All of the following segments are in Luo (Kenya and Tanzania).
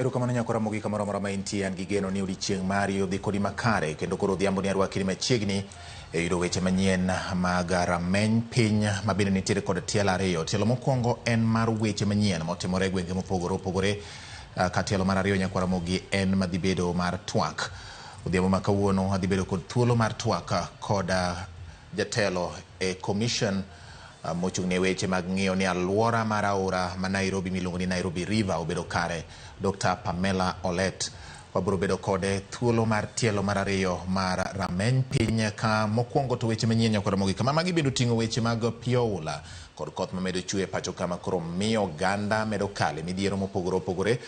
Erokamano nyakora Ramogi kamoro amora ma intie, an gi geno ni odiechieng' mari odhi kodi makare kendo koro odhiambo ni arwaki ni machiegni e yudo weche manyien mag rameny piny ma bende nitiere kod tielo ariyo. Tielo mokwongo en mar weche manyien motimore e gwenge mopogore opogore, ka tielo mar ariyo nyakwa Ramogi en madhi bedo mar twak. Odhiambo ma kawuono adhi bedo kod thuolo mar twak kod jatelo e commission mochung' ne weche mag ng'iyo ni alwora mar aora ma Nairobi miluongo ni Nairobi River obedo kare, Dr. Pamela Olet. Wabiro bedo kode thuolo mar tielo mar ariyo mar rameny piny ka mokwongo to weche manyien nyakwa Ramogi kama magi bende oting'o weche mag pi oula kod koth mamedo chwe e pacho kama koro miyo oganda medo kale midhiero mopogore opogore.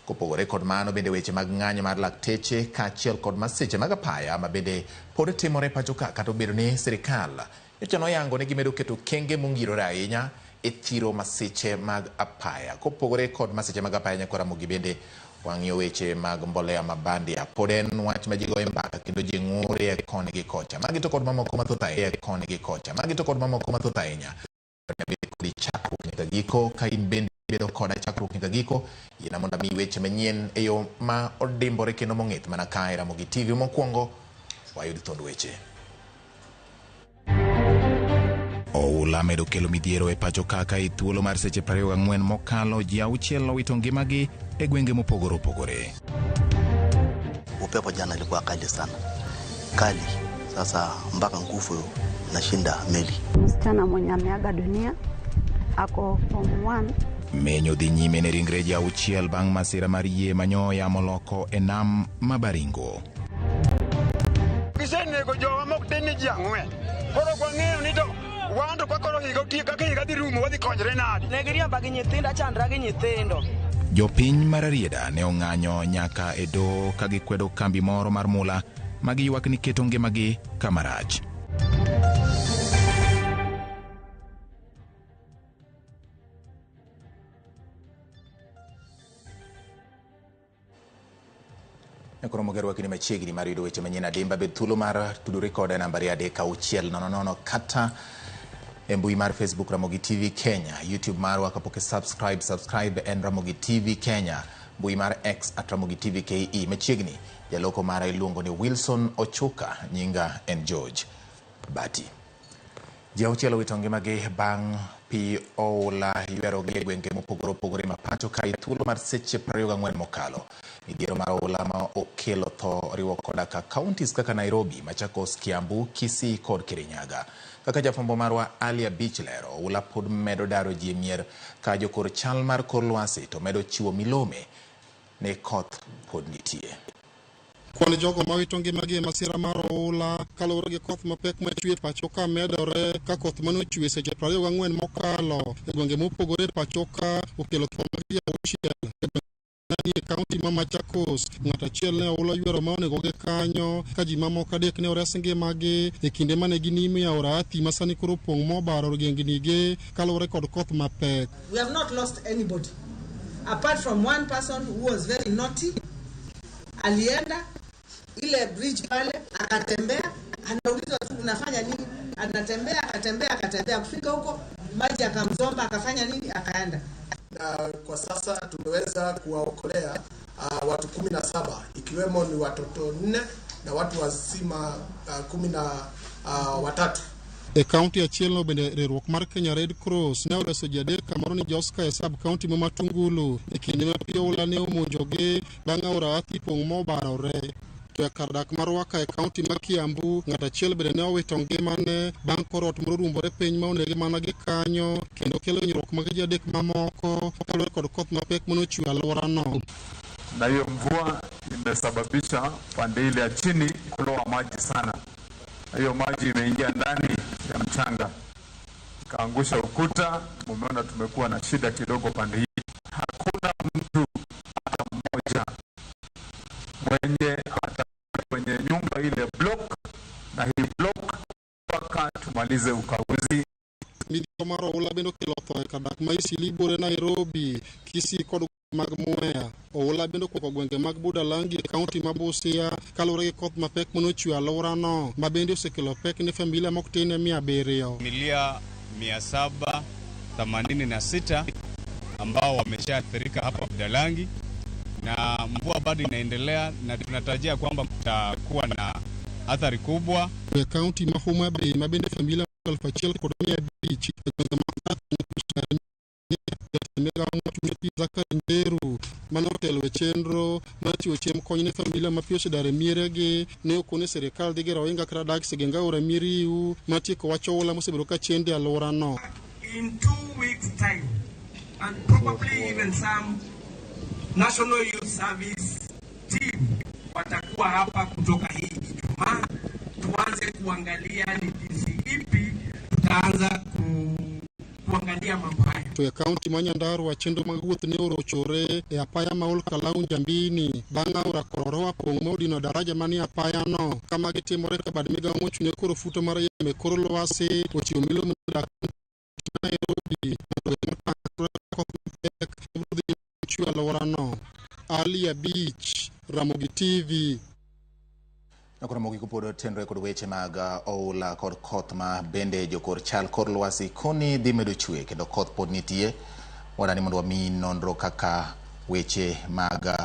Kopogore kod mano bende weche mag ng'anyo mar lakteche kaachiel kod masiche mag apaya ma bende pod timore pacho ka kata obedo ni sirikal nyocha noyango ni gimedo keto okenge mongirore ahinya e thiro masiche mag apaya. Kopogore kod masiche mag apaya nyakwa Ramogi bende wang'iyo weche mag mbolea ma bandia. Pod en wach ma ji goye mbaka kendo ji ng'ure koni gi kocha. Magi to kod mamoko mathoth ahinya koni gi kocha. Magi to kod mamoko mathoth ahinya. Kodi chakruok nyaka giko ka in bende bedo koda chakruok nyaka giko yiena mondo amiyi weche manyien e yo ma odimbore kendo mong'ith mana ka e Ramogi TV. Mokwongo wayud thond weche. Oula medo kelo midhiero e pacho kaka e thuolo mar seche 24 mokalo ji auchiel nowito ngimagi e gwenge mopogore opogore. Upepo jana ilikuwa kali sana, kali sasa mpaka nguvu nashinda meli. Msichana mwenye ameaga dunia ako form 1. Menyo dhi nyime ne ringre ji auchiel bang' masira mar yie manyoya moloko e nam ma Baringo. Gisenego jowa mok tin ni ji ang'wen. Koro ok wang'eyo ni to wan to ka koro higa otiek kaka higa dhi rumo wadhi konyre nadi. Ne giriemba gi nyithindo, achandra gi nyithindo. Jopiny mar Rarieda ne ong'anyo nyaka e doho ka gikwedo kambi moro mar mula ma giywak ni keto ngimagi kama rach. Koro mogerwa kinde machiegni mar yudo weche manyien adimba bed thuolo mar tudori koda e nambari 3600 kata e mbui mar Facebook Ramogi TV Kenya, YouTube marwa kapok i subscribe, subscribe en Ramogi TV Kenya, mbui mar X at Ramogi TV KE. Machiegni jaloko mara iluongo ni Wilson Ochuka, nyinga en George Bati. Ji auchiel owito ngimagi bang' pi oula ywerogi e gwenge mopogore opogore ma pacho ka e thuolo mar seche 24 mokalo. Midhiero mar oula ma okelo tho oriwo koda ka counties kaka Nairobi, Machakos, Kiambu, Kisii kod Kirinyaga. Kaka jafwambo marwa Ali Abich lero, oula pod medo daro ji e mier ka jokor chal mar kor lwasi to medo chiwo milome ne koth pod nitie. Kwan jogo mawito ngimagi e masira mar oula kaluwore gi koth mapek machwe e pacho ka medore ka koth mane ochwe seche 24 mokalo e gwenge mopogore e pacho ka okelo tho mag ji auchiel e gwenge e kaunti ma Machakos. Ng'at achiel ne oula ywero ma onegogi kanyo ka ji mamoko adek ne ores ngimagi e kinde mane ginimo e aora Athi ma sani koro opong' mobaro gengnige kaluwore kod koth mapek. We have not lost anybody apart from one person who was very naughty. Alienda ile bridge pale akatembea, anaulizwa tu unafanya nini? Anatembea akatembea akatembea, kufika huko maji akamzomba, akafanya nini, akaenda. Na kwa sasa tumeweza kuwaokolea watu 17 ikiwemo ni watoto 4 na watu wazima 13. E kaunti achielno bende riwruok mar Kenya Red Cross ne oreso ji adek kamoro ni Joska e sub kaunti ma Matungulu e kinde ma pi oula ne omonjogi bang' aora Athi pong' mobarore. To e kar dak mar Ruaka e kaunti ma Kiambu, ng'at achiel bende ne owito ngimane bang' kor ot moro ruombore piny ma onege mana gi kanyo kendo kelo hinyruok mag ji adek mamoko kaluwore kod koth mapek mane ochwe alworano. Na hiyo mvua imesababisha pande ile ya chini kuloa maji sana. Hiyo maji imeingia ndani ya mchanga ikaangusha ukuta. Mumeona tumekuwa na shida kidogo pande hii. Hakuna mtu hata mmoja mwenye hata kwenye nyumba ile block na hii block mpaka tumalize ukaguzi. Midhiero mar oula bende okelo tho e kar dak ma Eastleigh buore Nairobi, Kisii kod mag Mwea. Oula bende okwako gwenge mag Budalangi e kaunti ma Busia kaluwore gi koth mapek mane ochwe alworano ma bende osekelo pek ne familia mok tin ne 700. Familia 786 ambao wameshaathirika hapa Budalangi na Na mvua bado inaendelea na tunatarajia kwamba kutakuwa na athari kubwa. E kaunti ma Homa Bay ma bende familia 1500 e gwenge ma Jatend migao mochung' ne pi Zachary Njeru mane otelo e chenro mar chiwo chiemb kony ne familia ma pi osedar e mieregi ne okone sirikal dhi gero ohinga kata dak sigeng aora Miriu mar tieko wach oula mosebedo ka chendo e alworano. In 2 weeks' time, and probably even some National Youth Service team watakuwa hapa kutoka hii Ijumaa, tuanze kuangalia ni jinsi ipi tutaanza kuangalia mambo haya. To e kaunti ma Nyandarua chenro mag wuoth ne orochore e apaya ma Ol Kalou Njambini bang' aora Kororoa pong' ma odino daraja manie apayano. Ka magi timore ka bad migao mochung' ne koro futo mar yamo e kor lwasi ochiwo milome ne jodak Nairobi mondo otang' koth mapek mabiro dhi chwe e alworano. Ali Abich, Ramogi TV. Ramogi kopod tenre kod weche mag oula kod koth ma bende jokor chal kor lwasi koni dhi medo chwe kendo koth pod nitie. Wadani mondo wami nonro kaka weche mag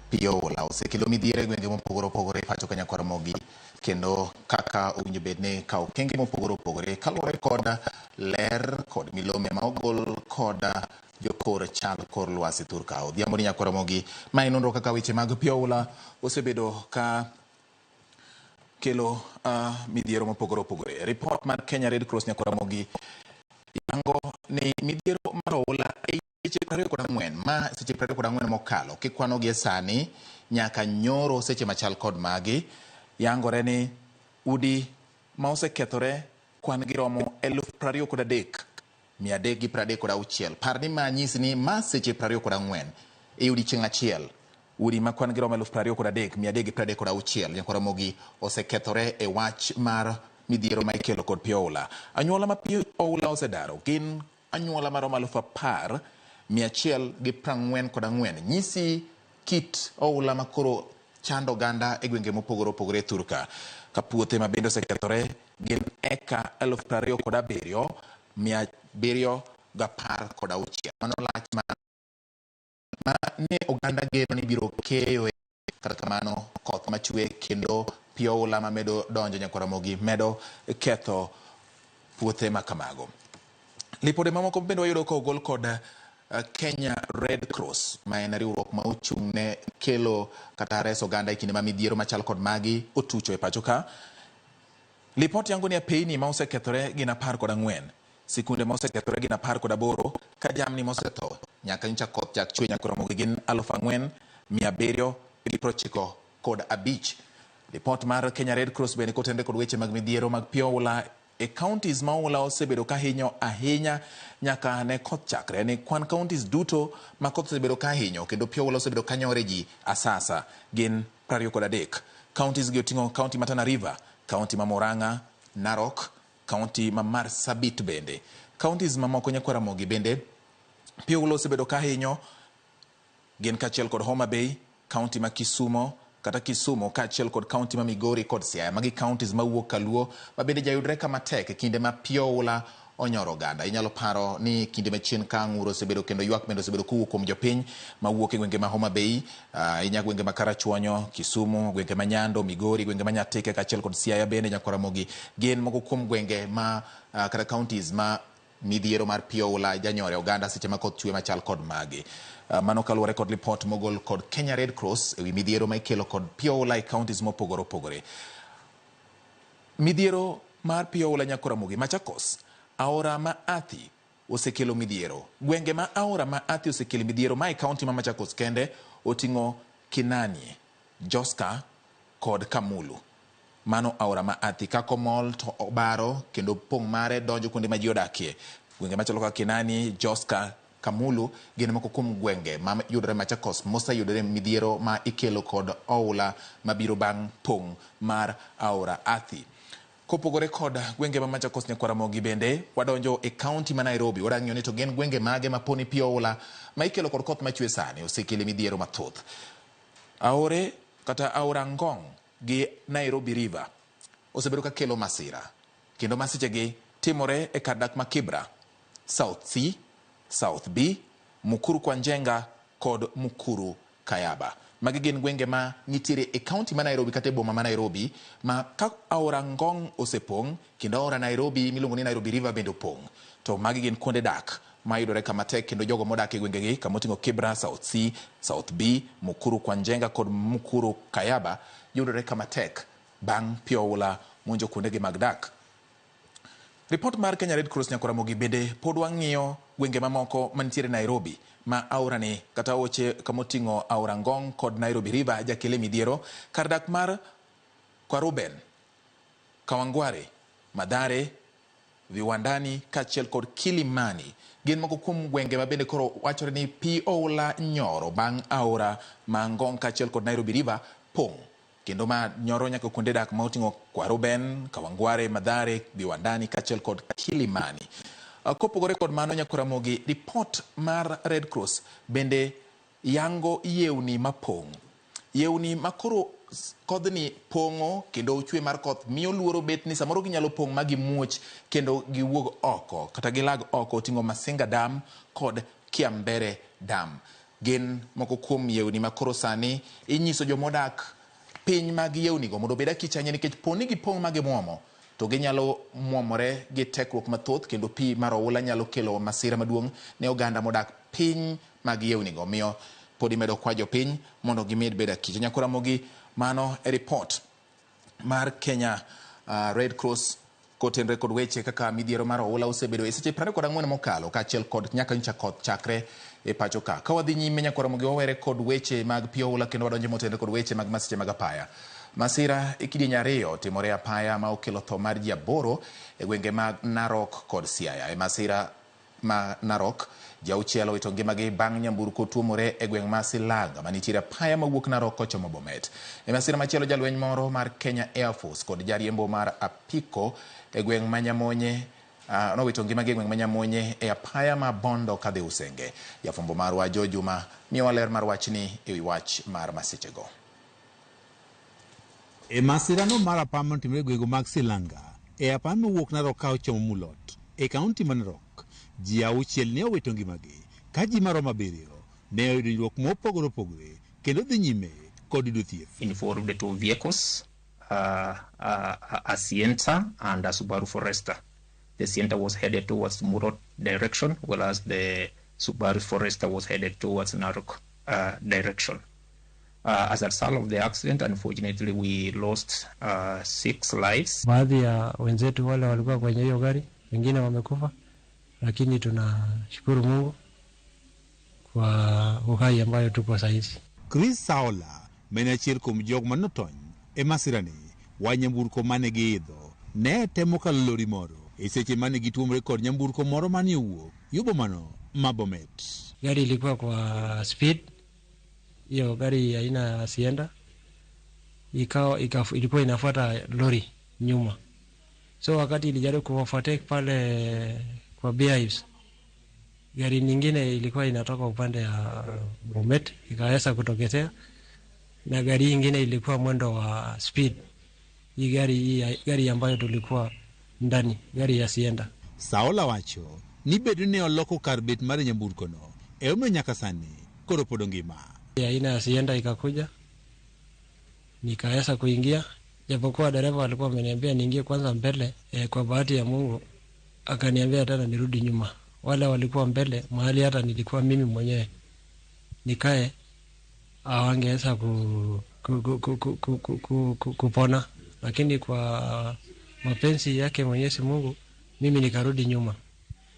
pi oula osekelo midhiero e gwenge mopogore opogore e pacho ka nyakwar Ramogi kendo kaka owinjo bed ni kawo okenge mopogore opogore kaluwore kod ler kod milome ma ogol kod jokor chal kor lwasi thur ka. Odhiambo ni nyakwar Ramogi, mae nonro kaka weche mag pi oula osebedo ka kelo midhiero mopogore opogore. Report mar Kenya Red Cross nyakwar Ramogi yango ni midhiero mar oula e seche 24 ma seche 24 mokalo kikwano gi e sani nyaka nyoro seche machal kod magi yangore ni udi ma osekethore kwan gi romo 23,336. Par ni ma nyisi ni ma seche 24 e odiochieng' achiel udi ma kwan gi romo 23,336 nyakwar Ramogi osekethore e wach mar midhiero ma ikelo kod pi oula. Anyuola ma pi oula osedaro gin anyuola maromo 10,144. Nyisi kit oula makoro chando oganda e gwenge mopogore opogore e thur ka. Ka puothe ma bende osekethore gin eka 27,716. Mano lach ma ne oganda geno ni biro keyo. Kata kamano koth machwe kendo pi oula mamedo donjo nyakwar Ramogi medo ketho puothe ma kamago. Lipode mamoko bende wayudo ka ogol kod Kenya Red Cross ma en riwruok ma ochung' ne kelo kata reso oganda e kinde ma midhiero machal kod magi otucho e pacho ka. Lipot yango ni apeyni ma osekethore gin 14, sikunde ma osekethore gin 18, ka jamni mosetho nyaka nyocha koth chak chwe nyakwar Ramogi gin 4,795. Lipot mar Kenya Red Cross bende kotenre kod weche mag midhiero mag pi oula e counties ma oula osebedo ka hinyo ahinya nyaka ne koth chakre ni kwan counties duto ma koth osebedo ka hinyo kendo pi oula osebedo ka nyore ji asasa gin 23. Counties gi oting'o county ma Tana River, county ma Murang'a, Narok, county ma Marsabit bende. Counties mamoko nyakwar Ramogi bende pi oula osebedo ka hinyo gin kaachiel kod Homa Bay, county ma Kisumo kata Kisumu kaachiel kod county ma Migori kod Siaya. Magi counties mawuok kaluo ma bende jayudre kama tek e kinde ma pi oula onyoro oganda. Inyalo paro ni kinde machien ka ng'ur osebedo kendo ywak bende osebedo kowuok kuom jopiny mawuok e gwenge ma Homa Bay, ahinya gwenge ma Karachuonyo, Kisumu, gwenge ma Nyando, Migori, gwenge ma Nyatike kaachiel kod Siaya bende nyakwar Ramogi gin moko kuom gwenge ma kata counties ma midhiero mar pi oula janyore oganda seche ma koth chwe machal kod magi. Mano kaluwore kod lipot mogol kod Kenya Red Cross ewi midhiero ma ikelo kod pi oula e counties mopogore opogore. Midhiero mar pi oula nyakwar Ramogi Machakos, aora ma Athi osekelo midhiero. Gwenge ma aora ma Athi osekelo midhiero ma e county ma Machakos kende oting'o Kinanie, Joska kod Kamulu. Mano aora ma Athi kakomol to obaro kendo pong' mare donjo kuonde ma ji odakie. Gwenge machalo kaka Kinani, Joska, Kamulu gin moko kuom gwenge ma yudore Machakos moseyudore midhiero ma ikelo kod oula mabiro bang' pong' mar aora Athi. Kopogore kod gwenge ma Machakos nyakwar Ramogi bende wadonjo e county ma Nairobi. Wadang'iyo ni to gin gwenge mage ma poni pi oula ma ikelo kod koth machwe sani osekelo midhiero mathoth. Aore kata aora Ngong gi Nairobi River osebedo ka kelo masira kendo masichegi timore e kar dak ma Kibra, South C, South B, Mukuru kwa Njenga kod Mukuru Kayaba. Magi gin gwenge ma nitiere e kaunti ma Nairobi kata e boma ma Nairobi ma ka aora Ngong osepong' kendo aora Nairobi miluongo ni Nairobi River bende opong'. To magi gin kuonde dak mayudore kama tek kendo jogo modak e gwengegi kamoting'o Kibra, South C, South B, Mukuru kwa Njenga kod Mukuru Kayaba yudore kama tek bang' pi oula monjo kuondegi mag dak. Ripot mar Kenya Red Cross Nyakora Ramogi bende pod wang'iyo gwenge mamoko mantiere Nairobi ma aora ni kata aoche kamoting'o aora Ngong kod Nairobi River jakele midhiero kar dak mar Kwaruben, Kawangware, Mathare, Viwandani kaachiel kod Kilimani gin moko kuom gwenge ma bende koro wachore ni pi oula nyoro bang' aora ma Ngong kaachiel kod Nairobi River pong' kendo ma nyoro nyaka kuonde dak ma oting'o Kwaruben, Kawangware, Mathare, Viwandani kaachiel kod Kilimani. Kopogore kod mano Nyakora Ramogi, ripot mar Red Cross bende yango yewni mapong'. Yewni makoro kodhni pong'o kendo chwe mar koth miyo luoro bet ni samoro ginyalo pong' ma gimuoch kendo giwuog oko kata gilag oko oting'o Masinga Dam kod Kiambere Dam. Gin moko kuom yewni makoro sani inyiso jomodak piny mag yewnigo mondo obed akicha ahinya nikech po ni gipong' ma gimuomo to ginyalo muomore gi tekruok mathoth kendo pi mar oula nyalo kelo masira maduong' ne oganda modak piny mag yewnigo. Omiyo pod imedo kwa jopiny mondo gimed bedo akicha. Nyakora Ramogi, mano e ripot mar Kenya Red Cross kotenre kod weche kaka midhiero mar oula osebedo e seche 24 mokalo kaachiel kod nyaka nyocha koth chakre e pacho ka. Ka wadhi nyime Nyakora Ramogi wawere kod weche mag pi oula kendo wadonjo motenre kod weche mag masiche mag apaya. Masira e kidieny ariyo otimore apaya ma okelo tho mar ji 8 e gwenge mag Narok kod Siaya. E masira ma Narok, ji 6 owito ngimagi bang' nyamburko tuomore e gweng' ma Silanga manitiere apaya mawuok Narok kochomo Bomet. E masira machielo jalweny moro mar Kenya Air Force kod jariembo mar apiko e gweng' ma Nyamonye nowito ngimagi e gweng' ma Nyamonye e apaya ma Bondo kadhi Usenge. Jafwambo marwa Joe Juma miyowa ler mar wachni e wi wach mar masichego. E masirano mar apaya manotimore e gwenge mag Silanga e apaya mowuok Narok ka ochomo Mulot e kaunti ma Narok, ji 6 ne owito ngimagi ka ji maromo 7 ne oyudo hinyruok mopogore opogore kendo dhi nyime kod yudo thieth. Involved the two vehicles, a Sienta and a Subaru Forester. The Sienta was headed towards Mulot direction, whereas the Subaru Forester was headed towards Narok direction. As a result of the accident, unfortunately, we lost 6 lives. Baadhi ya wenzetu wale walikuwa kwenye hiyo gari, wengine wamekufa, lakini tunashukuru Mungu kwa uhai ambayo tuko saizi. Chris Saola, mane achiel kuom jog manotony e masirani, wa nyamburko mane giidho ne temo kalo lori moro e seche mane gituomre kod nyamburko moro mane owuok yo bomano ma Bomet. Gari ilikuwa kwa speed, hiyo gari aina ya Sienta ilikuwa inafuata lori nyuma. So wakati ilijaribu kuovertake pale kwa Beehives, gari nyingine ilikuwa inatoka upande ya Bomet ikaweza kutokezea, na gari nyingine ilikuwa mwendo wa speed. Hii gari ambayo tulikuwa ndani, gari ya Sienta. Saola wacho ni bedo ne oloko kar bet mar nyamburko no e omiyo nyaka sani koro pod ongima. Aina ya Sienta ikakuja, nikaweza kuingia, japokuwa dereva alikuwa ameniambia niingie kwanza mbele. Kwa bahati ya Mungu akaniambia tena nirudi nyuma. Wale walikuwa mbele mahali hata nilikuwa mimi mwenyewe nikae, hawangeweza kupona, lakini kwa mapenzi yake Mwenyezi Mungu mimi nikarudi nyuma.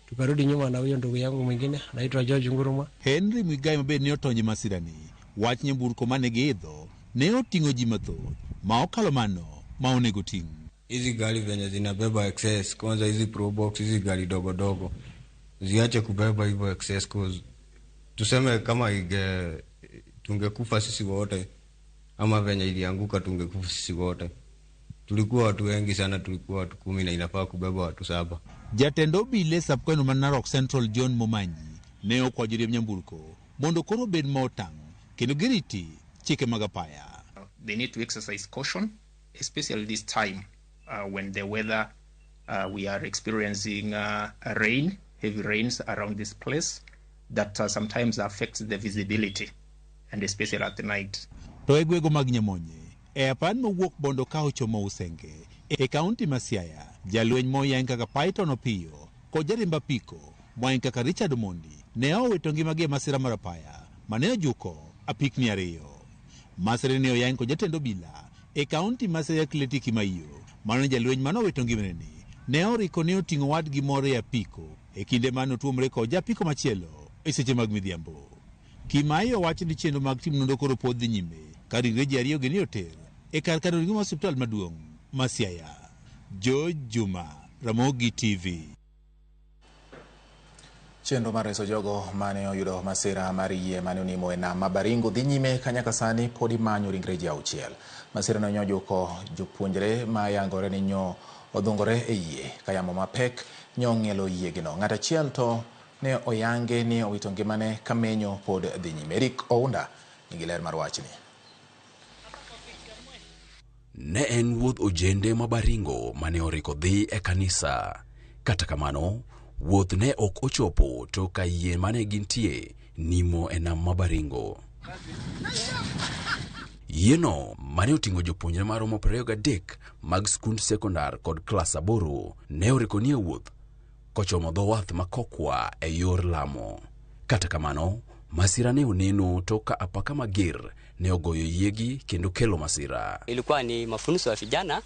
Tukarudi nyuma na huyo ndugu yangu mwingine anaitwa George Nguruma. Henry Muigai mabe ne otonje masirani wach nyamburko mane giidho ne oting'o ji mathoth ma okalo mano ma onego ting'. Hizi gari venye zinabeba excess, kwanza hizi Probox, hizi gari dogo dogo ziache kubeba hivyo excess, cause tuseme kama tungekufa sisi wote ama venye ilianguka tungekufa sisi wote. Tulikuwa watu wengi sana, tulikuwa watu 10 na inafaa kubeba watu 7. Jatend obila sub-county ma Narok Central John Momanyi ne okwayo joriemb nyamburko mondo koro obed ma otang' kendo giriti chike mag apaya. They need to exercise caution, especially this time when the weather we are experiencing rain, heavy rains around this place that sometimes affects the visibility. and especially at night. To e gwego mag Nyamonye, e apar mowuok Bondo ka ochomo Usenge, e kaunti ma Siaya, jalweny moyang kaka Python Opiyo kod jariemb apiko moyang kaka Richard Omondi ne owito ngimagi e masira mar apaya mane ojuko apikni ariyo. Masira ne oyang kod jatend obila e kaunti ma Siaya Clety Kimaiyo, mano jalweny mane owito ngimane ni ne oriko ne oting'o wadgi moro e apiko e kinde mane otuomre kod japiko machielo e seche mag midhiambo. Kimaiyo wacho ni chenro mag timo nonro koro pod dhi nyime ka ringre ji ariyo gi ni oter e kar kano ringre mar osiptal maduong' ma Siaya. George Juma, Ramogi TV. Chenro mar reso jogo mane oyudo masira mar yie mane onimo e nam ma Baringo dhi nyime ka nyaka sani pod imanyo ringre ji auchiel. Masira no nyojuko jopuonjre ma yangore ni nyo odhungore e yie ka yamo mapek nyo ng'ielo yiegino. Ng'at achiel to ne oyange ni owito ngimane ka menyo pod dhi nyime. Eric Ounda nigi ler mar wachni. Ne en wuodh ojende ma Baringo mane oriko dhi e kanisa. Kata kamano, wuoth ne ok ochopo to ka yie mane gintie nimo e nam ma Baringo. Yieno mane oting'o jopuonjre maromo 23 mag skund sekondar kod klas 8 ne oriko nie wuoth kochomo dho wath ma Kokwa e yor Lamo. Kata kamano, masira ne oneno to ka apaka mager ne ogoyo yiegi kendo kelo masira. Ilikuwa ni mafunzo ya vijana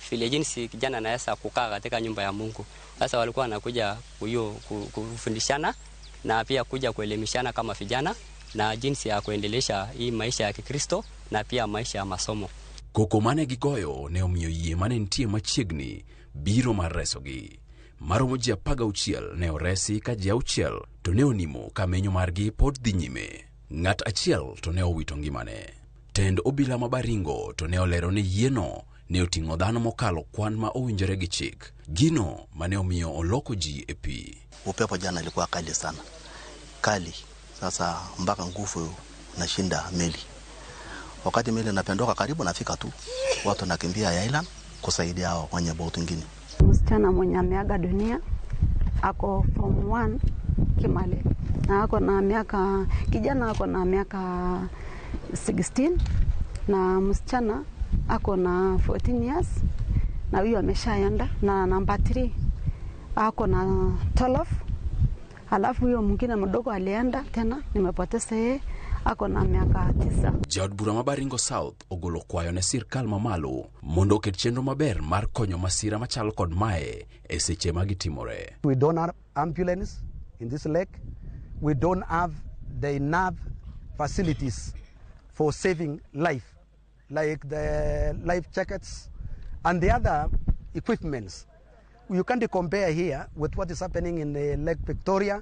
vile jinsi kijana anaweza kukaa katika nyumba ya Mungu. Sasa walikuwa wanakuja kufundishana na pia kuja kuelimishana kama vijana na jinsi ya kuendelesha hii maisha ya Kikristo na pia maisha ya masomo. Koko mane gigoyo ne omiyo yie mane nitie machiegni biro mar resogi. Maromo ji 16 ne oresi ka ji 6 to ne onimo ka menyo margi pod dhi nyime. Ng'at achiel to ne owito ngimane. Tend obila ma Baringo to ne olero ni yieno ne oting'o dhano mokalo kwan ma owinjore gi chik. Gino mane omiyo oloko ji e pi. Upepo jana ilikuwa kali sana. Kali. Sasa mpaka nguvu nashinda meli. Wakati meli inapendoka karibu nafika tu, watu nakimbia island kusaidia hao wenye boti nyingine. Msichana mwenye ameaga dunia ako form 1 Kimale na ako na miaka, kijana ako na miaka 16 na msichana ako na 14 years na huyo ameshaenda, na namba 3 ako na 12. Alafu huyo mwingine mdogo alienda tena, nimepoteza yeye, ako na miaka 9. Jaod bura ma Baringo South ogolo kwayo ne sirkal mamalo mondo oket chenro maber mar konyo masira machalo kod mae e seche ma gitimore. We don't have ambulance in this lake. We don't have the enough facilities for saving life, like the life jackets and the other equipments. You can't compare here with what is happening in Lake Victoria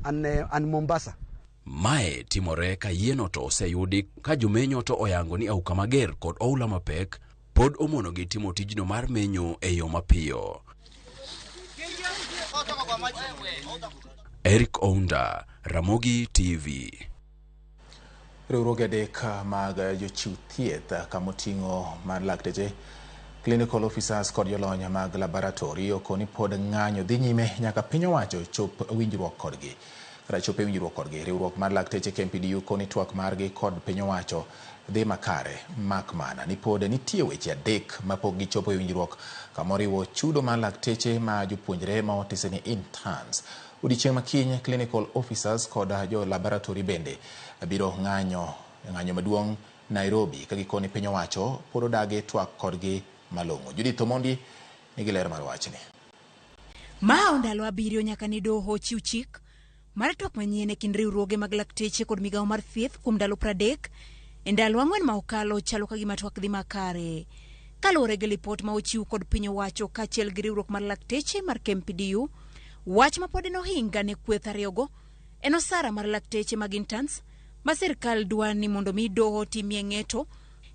and Mombasa. Mae timore ka yieno to oseyudi ka jomenyo to oyango ni auka mager kod oula mapek pod omonogi timo tijno mar menyo e yo mapiyo. Eric Ounda, Ramogi TV. Riwruoge adek mag jochiw thieth kamoting'o mar lakteche, clinical officers kod jolony mag laboratory okoni pod ng'anyo dhi nyime nyaka piny owacho chop winjruok kodgi. Kata chop e winjruok kodgi, riwruok mar lakteche KMPDU koni twak margi kod piny owacho dhi makare mak mana ni pod nitie weche adek mapok gichopo e winjruok kamoriwo chudo mar lakteche ma jopuonjre ma otise ni interns. Odiechieng' ma kiny, clinical officers kod jo laboratory bende biro ng'anyo maduong' Nairobi ka gikoni piny owacho pod odagi twak kodgi malong'o. Judith Omondi nigi ler mar wachni. Ma ndalo 7 nyaka ne doho chiw chik mar twak manyien e kind riwruoge mag lakteche kod migawo mar thieth kuom ndalo 30 e ndalo 4 ma okalo chalo ka gima twak dhi makare. Kaluwore gi lipot ma ochiw kod piny owacho kaachiel gi riwruok mar lakteche mar KMPDU, wach ma pod en ohinga ne kweth ariyogo en osara mar lakteche mag interns ma sirkal dwa ni mondo mi doho timie ng'eto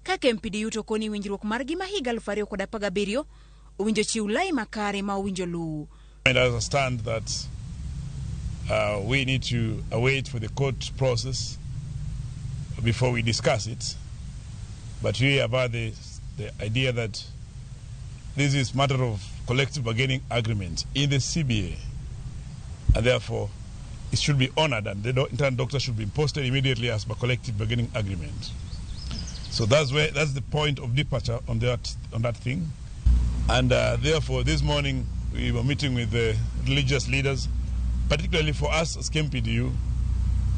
ka KMPDU to koni winjruok margi ma higa 2017 owinjo chiw lai makare ma owinjo luw. I understand that we need to await for the court process before we discuss it, but we have had the idea that this is matter of collective bargaining agreement in the CBA, and therefore it should be honored and the intern doctor should be posted immediately as per collective bargaining agreement. So that's the point of departure on that thing. And therefore, this morning we were meeting with the religious leaders, particularly for us as KMPDU.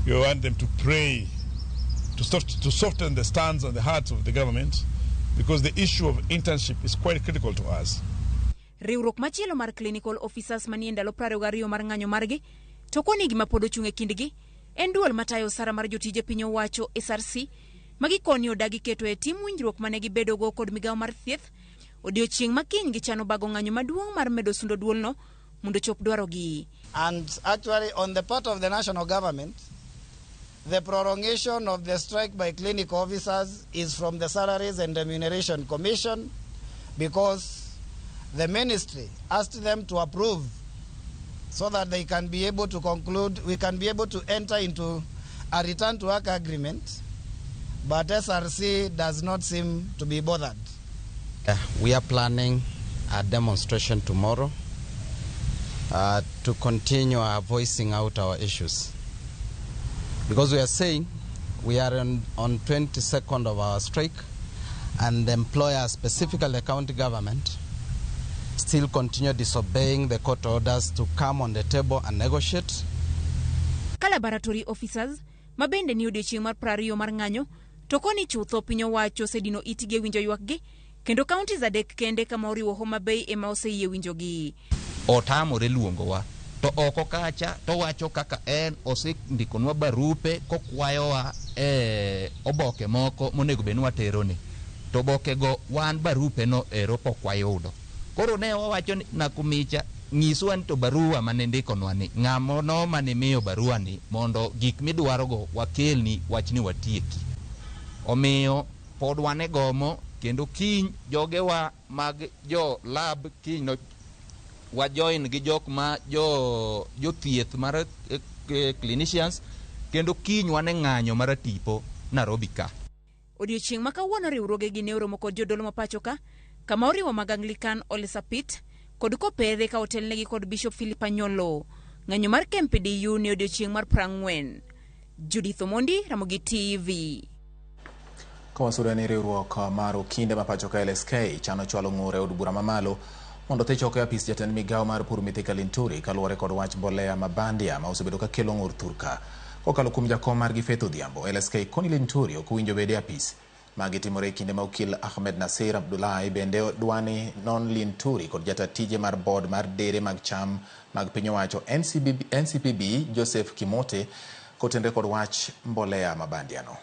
We want them to pray, to soften the stance and the hearts of the government, because the issue of internship is quite critical to us. Riwruok machielo mar clinical officers manie ndalo 22 mar ng'anyo margi to koni gima pod ochung' e kindgi en duol matayo osara mar jotije piny owacho SRC ma gikoni odagi keto e tim winjruok mane gibedogo kod migawo mar thieth. Odiochieng' ma kiny gichano bago ng'anyo maduong' mar medo sundo duolno mondo chop dwarogi. And actually on the part of the national government, the prolongation of the strike by clinical officers is from the Salaries and Remuneration Commission, because the ministry asked them to approve so that they can be able to conclude, we can be able to enter into a return to work agreement, but SRC does not seem to be bothered. We are planning a demonstration tomorrow to continue our voicing out our issues. Because we are saying we are on 22nd of our strike, and the employer, specifically the county government, still continue disobeying the court orders to come on the table and negotiate. Ka laboratory officers ma bende ni odiochieng' mar 20 mar ng'anyo to koni chutho piny owacho osedino itgi e winjo ywakgi, kendo counties adek kende kama oriwo Homa Bay ema oseyie winjogi. Otamore luongowa to oko kacha to wacho kaka en osendikonwa barupe kokwayowa e oboke moko monego bed ni waterone, to obokego wan barupe no ero pok wayudo. Koro ne wawacho ni Nakumicha nyiswa ni to barua mane ndikonwa ni ng'amo no mane miyo barua ni mondo gik midwarogo wakelni wachni watieki. Omiyo pod wan e gomo kendo kiny jogewa mag jo lab kiny no wajoin gi jok ma jothieth mar clinicians kendo kiny wan e ng'anyo mar tipo Nairobi ka. Odiochieng' ma kawuono riwruogegi ne oromo kod jodolo ma pacho ka kama oriwo mag Anglican Ole Sapit kod Kopedhe ka otelnegi kod Bishop Philip Anyolo. Ng'anyo mar KMPDU ne odiochieng' mar 40. Judith Omondi, Ramogi TV. Kawasudo ni riwruok mar okinde ma pacho ka LSK chano chwalo ng'ur e od bura mamalo mondo othich oko e apis jatend migawo mar pur Mithika Linturi kaluwore kod wach mbolea ma bandia ma osebedo ka kelo ng'ur thurka. Kokalo kuom jakom margi Faith Odhiambo, LSK koni Linturi ok owinjo bed e apis. Magi timore e kinde ma okil Ahmed Nasir Abdullahi bende dwani non Linturi kod jata tije mar board mar dere mag cham mag piny owacho NCPB Joseph Kimote kotenre kod wach mbolea ma bandiano.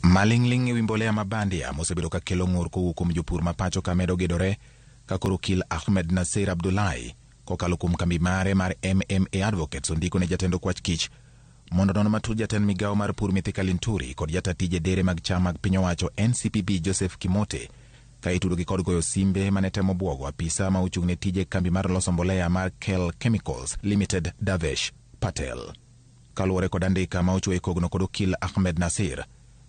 Maling'ling' ewi mbolea ma bandia mosebedo ka kelo ng'ur kowuok kuom jopur ma pacho ka medo gedore ka koro okil Ahmed Nasir Abdullahi kokalo kuom kambi mare mar MMA Advocates ondiko ne jatend okwach kich mondo non matut jatend migawo mar pur Mithika Linturi kod jata tije dere mag cham mag piny owacho NCPB Joseph Kimote ka itudogi kod goyo simbe mane temo bwogo apisa ma ochung' ne tije kambi mar loso mbolea mar Kel Chemicals Limited Davesh Patel. Kaluwore kod andika ma ochuo e kogno kod okil Ahmed Nasir,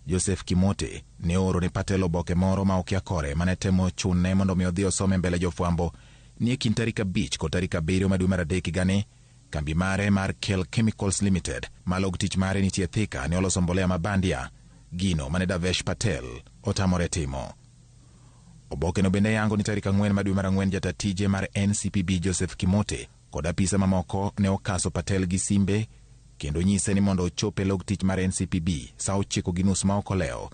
Joseph Kimote ne ooro ne Patel oboke moro ma okia kore mane temo chune mondo mi odhi osome mbele jofwambo ni e kind tarik 5 kod tarik 7 ma dwe mar 3 higani kambi mare mar Kel Chemicals Limited ma log tich mare nitie Thika ne oloso mbolea ma bandia, gino mane Davesh Patel otamore timo. Oboke no bende yango ni tarik 4 ma dwe mar 4 jata tije mar NCPB Joseph Kimote kod apisa mamoko ne okaso Patel gi simbe kendo nyise ni mondo ochop e log tich mar NCPB sa 9:30 ma ok olewo,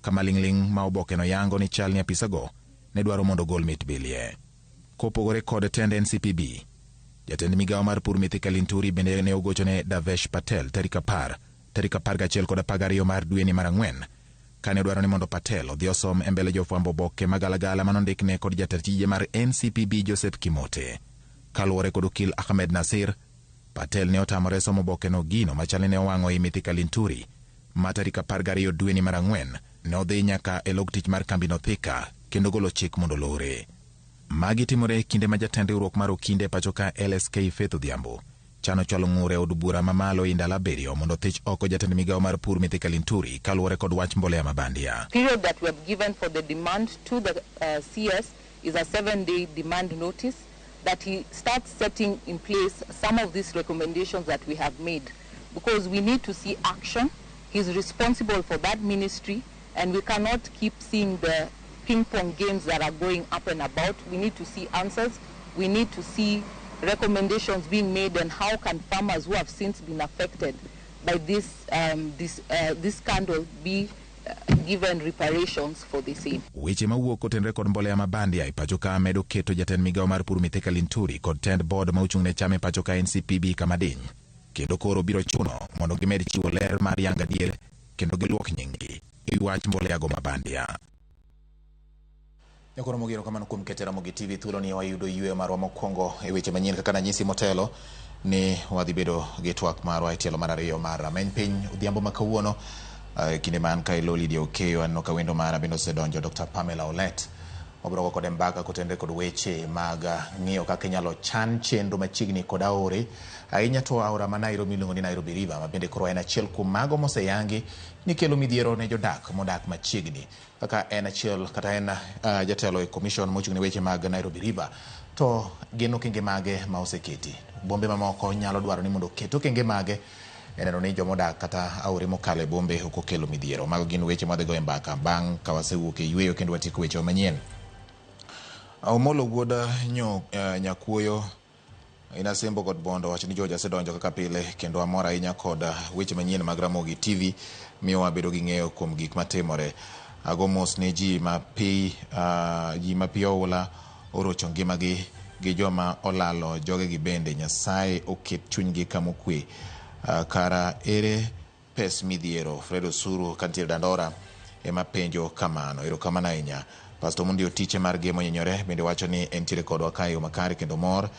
kama ling'ling' ma oboke no yango ni chal ni apisago ne dwaro mondo ogol mit bilie. Kopogore kod tend NCPB, jatend migawo mar pur Mithika Linturi bende ne ogochone Davesh Patel tarik 10, tarik 11 kod 12 mar dweni mar 4 kane odwaro ni mondo Patel odhi osom e mbele jofwambo oboke magalagala manondikne kod jatend tije mar NCPB Joseph Kimote. Kaluwore kod okil Ahmed Nasir, Patel ne otamore somo obokeno, gino machal ne owang'o i Mithika Linturi ma tarik 12 dweni mar 4 ne odhi nyaka e log tich mar kambino Thika kendo golo chik mondo lore. Magi timore e kinde ma jatend riwruok mar okinde pacho ka LSK Faith Odhiambo chano chwalo ng'ur e od bura mamalo e ndalo 7 mondo othich oko jatend migawo mar pur Mithika Linturi kaluwore kod wach mbolea ma bandia. Period that we have given for the demand to the CS is a 7-day demand notice. that he starts setting in place some of these recommendations that we have made, because we need to see action. He's responsible for that ministry, and we cannot keep seeing the ping pong games that are going up and about. We need to see answers. We need to see recommendations being made, and how can farmers who have since been affected by this, this scandal be given reparations for the same. Weche mawuok kotenore kod mbolea ma bandia e pacho ka medo keto jatend migawo mar pur Mithika Linturi kod tend board ma ochung' ne cham e pacho ka NCPB kama diny. Kendo koro biro chuno mondo gimed chiwo ler mar yango adier kendo giluok nying-gi e wi wach mbolea go ma bandia. Nyakoro mogero kamano kuom kete Ramogi TV thuolo ni wayudo yweyo marwa mokwongo e weche manyien kaka nanyisi motelo ni wadhi bedo gi twak marwa e tielo mar ariyo mar rameny piny odhiambo ma kawuono. Kinde man ka ilo Lydia Okeyo aneno ka wendo mara bende osedonjo Dr. Pamela Olet. Wabiro go kode mbaka kotenore kod weche mag ng'iyo kaka inyalo chan chenro machiegni kod aore ahinya to aora ma Nairobi miluongo ni Nairobi River ma bende koro en achiel kuom mago moseyangi ni kelo midhiero ne jodak modak machiegni kaka en achiel kata en jatelo e commission mochung' ne weche mag Nairobi River to gin okenge mage ma oseketi. Bombe mamoko nyalo dwaro ni mondo oket okenge mage e neno ni jomodak kata aore mokalo e bombe ok okelo midhiero. Mago gin weche mwadhi goyo mbaka bang' ka wasewuok e yweyo kendo watieko weche manyien. Omolo wuod Nyakuoyo inasembo kod Bondo wacho ni George asedonjo kaka pile kendo amor ahinya kod weche manyien mag Ramogi TV miyo wabedo gi ng'eyo kuom gik matimore. Ago mos ne ji ma pi oula orocho ngimagi gi joma olalo jogegi bende Nyasaye oket chunygi kama okwe. Kara ere pes midhiero Fred Osuru kantiere Dandora ema penjo kamano. Erokamano ahinya. Pastor Mundi Otiche mar Gemo Nyenyore bende wacho ni entiere kodwa ka e yo makare kendo mor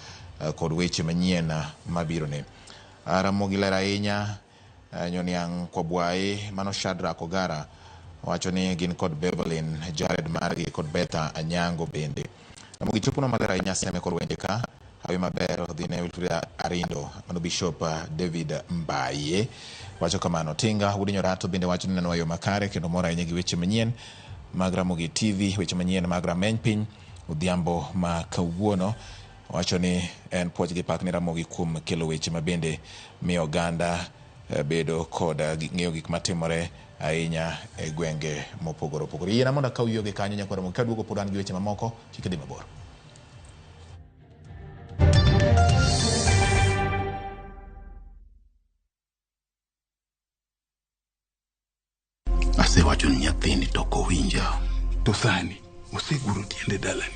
kod weche manyien mabiro ne. Ramogi ler ahinya Nyoniang' Kwabwayi mano Shadrack Ogara wacho ni gin kod Beverlyn Jared margi kod Betha Anyango bende. Ramogi chopono maler ahinya seme kod wende ka hawi maber odhi ne Wilfrida Arindo mano Bishop David Mbaye wacho kamano. Tinga Wuod Nyorato bende wacho ni neno yo makare kendo mor ahinya gi weche manyien mag Ramogi TV, weche manyien mag rameny piny odhiambo ma kawuono. Wacho ni en puoch gi pak ne Ramogi kuom kelo weche mabende miyo oganda bedo kod ng'eyo gik matimore ahinya e gwenge mopogore opogore. Yiena mondo akaw yweyo gi kanyo nyakwa Ramogi, kaduogo pod an gi weche mamoko, kik idhi mabor. Asewacho ni nyathini to ok owinja. To sani oseguro tiende dalani.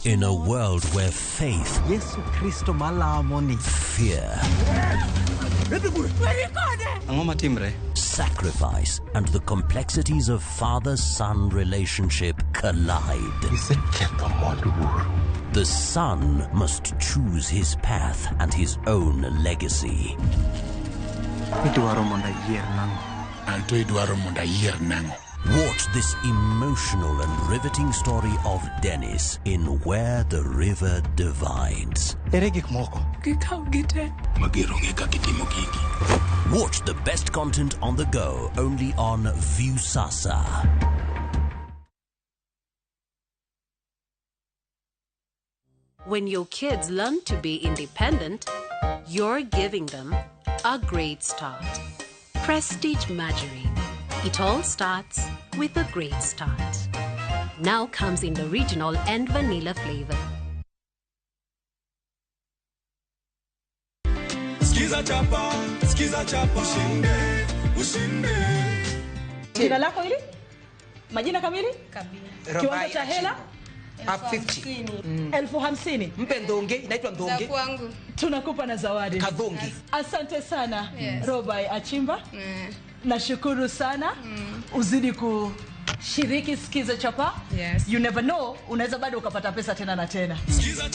In a world where faith, Yesu Kristo malamo ni, fear, sacrifice, and the complexities of father-son relationship collide. The son must choose his path and his own legacy. Watch this emotional and riveting story of Dennis in Where the River Divides. Watch the best content on the go only on Viusasa. When your kids learn to be independent, you're giving them a great start. Prestige Margarine. It all starts with a great start. Now comes in the original and vanilla flavor. Skiza chapa, ushinde, ushinde. Jina lako hili? Majina kamili? Kabila. Kiwango cha hela? 50. 50,000. Mpe ndonge, inaitwa ndonge. Tunakupa na zawadi. Kadhongi. Asante sana. Yes. Robai Achimba. Nashukuru sana. Uzidi kushiriki Skiza Chapa. Yes. You never know, unaweza bado ukapata pesa tena na tena. Skiza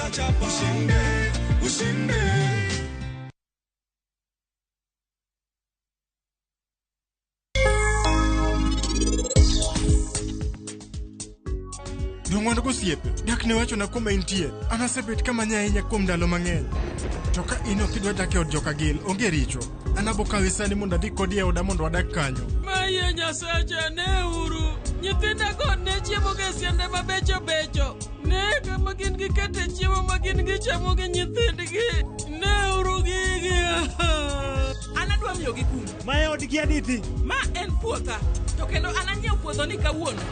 chapa, ushinde, ushinde. Jong'wand gosiepe, dak ne wacho na kuma intie. An asebet kamanya ahinya kuom ndalo mang'eny. To ka in ok idwa dak e od Jokagil, onge richo. An abo kawi sani mondo adhi kodi e oda mondo wadak kanyo. Maye Nyasacha, ne uru. Nyithindago ne chiemo ga e siende mabecho becho. Ne kama gin gikete chiemo ma gin gichamo gi nyithindgi. Neuru gigi. An adwa miyogi kum. Ma e odgi Aditi. Ma en puotha. To kendo an anyiewo puodhoni kawuono.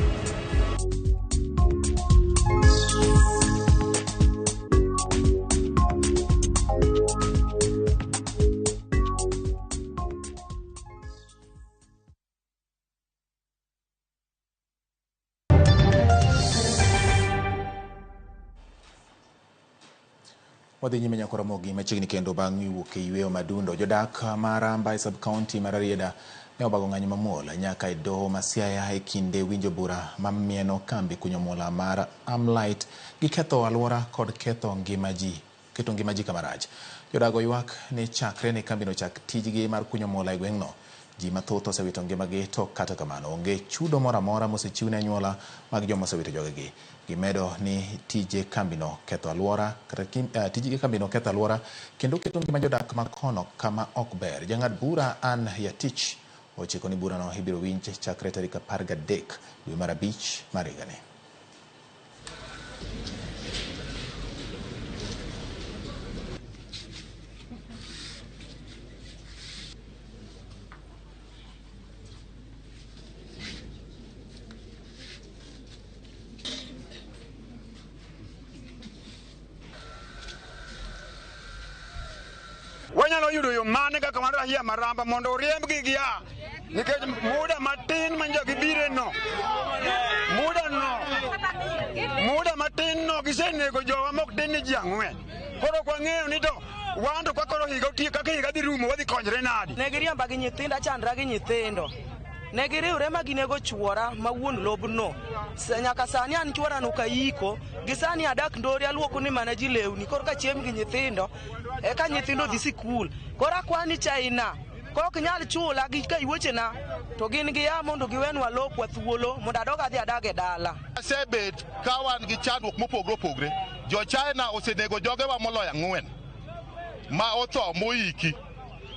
Wadhi nyime nyaka Ramogi machiegni kendo bang' wuok e yweyo madundo. Jodak ma Ramba e sub-county mar Rarieda ne obago ng'anyo mamuol nyaka e doho ma Siaya e kinde winjo bura mamieno kambi kunyo mula mar Amlight gi ketho alwora kod ketho ngima ji, keto ngima ji kamarach. Jodago ywak ni chakre ne kambino chak tijgi mar kunyo mula e gweng'no, ji mathoth osewito ngimagi to kata kamano onge chudo moro amora mosechiw ne anyuola mag joma osewito jogegi. Gimedo ni tije kambino ketho alwora kata tije kambino ketho alwora kendo keto ngima jodak ma kono kama ok ber. Jang'ad bura Ann Yatich ochiko ni burano ibiro winj chakre tarik 13 dwe mar 5 mar higani. Wanyalo yudo yo mane kaka wan rahia maramba mondo oriembgi gia nikech muda matin ma njo gibire no muda no muda matin no gisenego jowa mok tin ni ji ang'wen. Koro ok wang'eyo ni to wan to kaka koro higa otiek kaka higa dhi rumo wadhi konyre nadi. Ne giriemba gi nyithindo achandra gi nyithindo. Ne giriwre ma ginego chuora ma wuon lobno. Nyaka sani an chuora no kayiko, gi sani adak ndori aluoko ni mana ji lewni, koro ka chiem gi nyithindo, eka nyithindo dhi sikul. Koro akwani China, kok nyal chula gi kaiwechena, to gin giya mondo giwenwa lopwa thuolo mondo adog adhi adag e dala. Asebet ka wan gi chandruok mopogore opogore. Jo China osenego jogewa moloyo 4 ma otho moiki.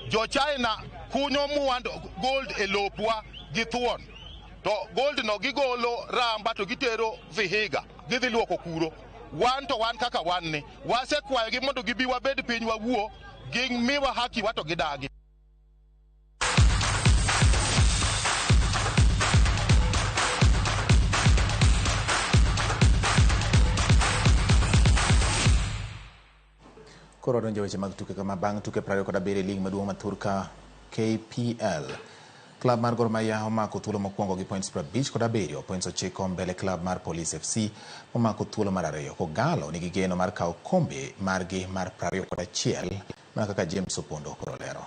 Jo China kunyo mwandu gold e lopwa gi thuon. To gold no gigolo Ramba to gitero Vihiga, gidhi luoko kuro. Wan to wan kaka wan ni, wasekwayogi mondo gibi wabed piny wawuo, gimiwa haki wa to gidagi. Koro wadonjo weche mag tuke kama bang' tuke 27 e lig maduong' ma thurka KPL. Klab mar Gor Mahia omako thuolo mokwongo gi points 57, points 9 mbele klab mar Police FC omako thuolo mar 2. Kogalo nigi geno mar kawo kombe margi mar 21 mana kaka James Opondo koro lero.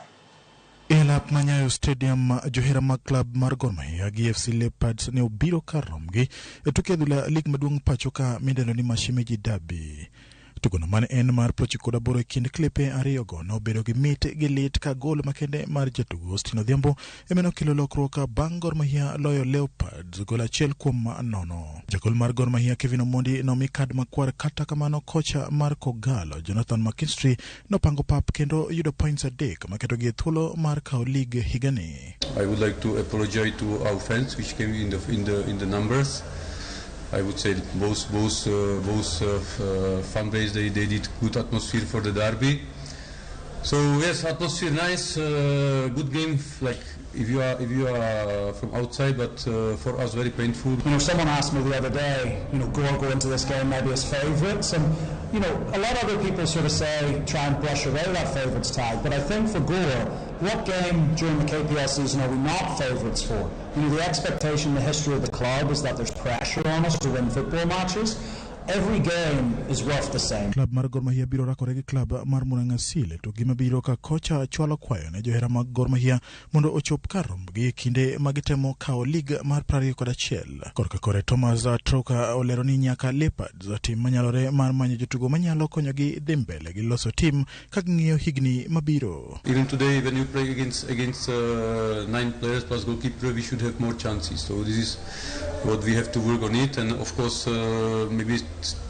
E lap ma Nyayo Stadium, johera mag klab mar Gor Mahia gi FC Leopards ne obiro kar romgi e tuke adhula lig maduong' pacho ka midendo ni Mashemeji Derby. Tugono mane en mar 98 e kind klepe ariyogo nobedo gi mit gi lit ka gol makende mar jatugo Austin Odhiambo ema nokelo lokruok bang' Gor Mahia loyo Leopards gol 1-0. Jagol mar Gor Mahia Kevin Omondi nomi kad makwar, kata kamano kocha mar Kogalo Jonathan McKinstry nopango pap kendo yudo points 3 maketogi e thuolo mar kawo lig higani. I would like to apologize to our fans which came in the numbers. I would say both fan base they did good atmosphere for the derby. So yes, atmosphere nice, good game. Like if you are from outside, but for us very painful. You know, someone asked me the other day, you know, Gor go into this game maybe as favourites, and you know, a lot of other people sort of say try and brush away that favourites tag. But I think for Gor, what game during the KPL season are we not favourites for? You know, the expectation, the history of the club is that there's pressure on us to win football matches. Every game is worth the same. Klab mar Gor Mahia biro rakore gi klab mar Murang'a Seal to gima biro ka kocha chwalo kwayo ne johera mag Gor Mahia mondo ochop kar rombgi e kinde ma gitemo kawo lig mar 21. Korka kore Thomas Troka olero ni nyaka Leopards tim manyalore mar manyo jotugo manyalo konyogi dhi mbele gi loso tim ka ging'iyo higni mabiro. Even today when you play against 9 players plus goalkeeper, we should have more chances. So this is what we have to work on it, and of course maybe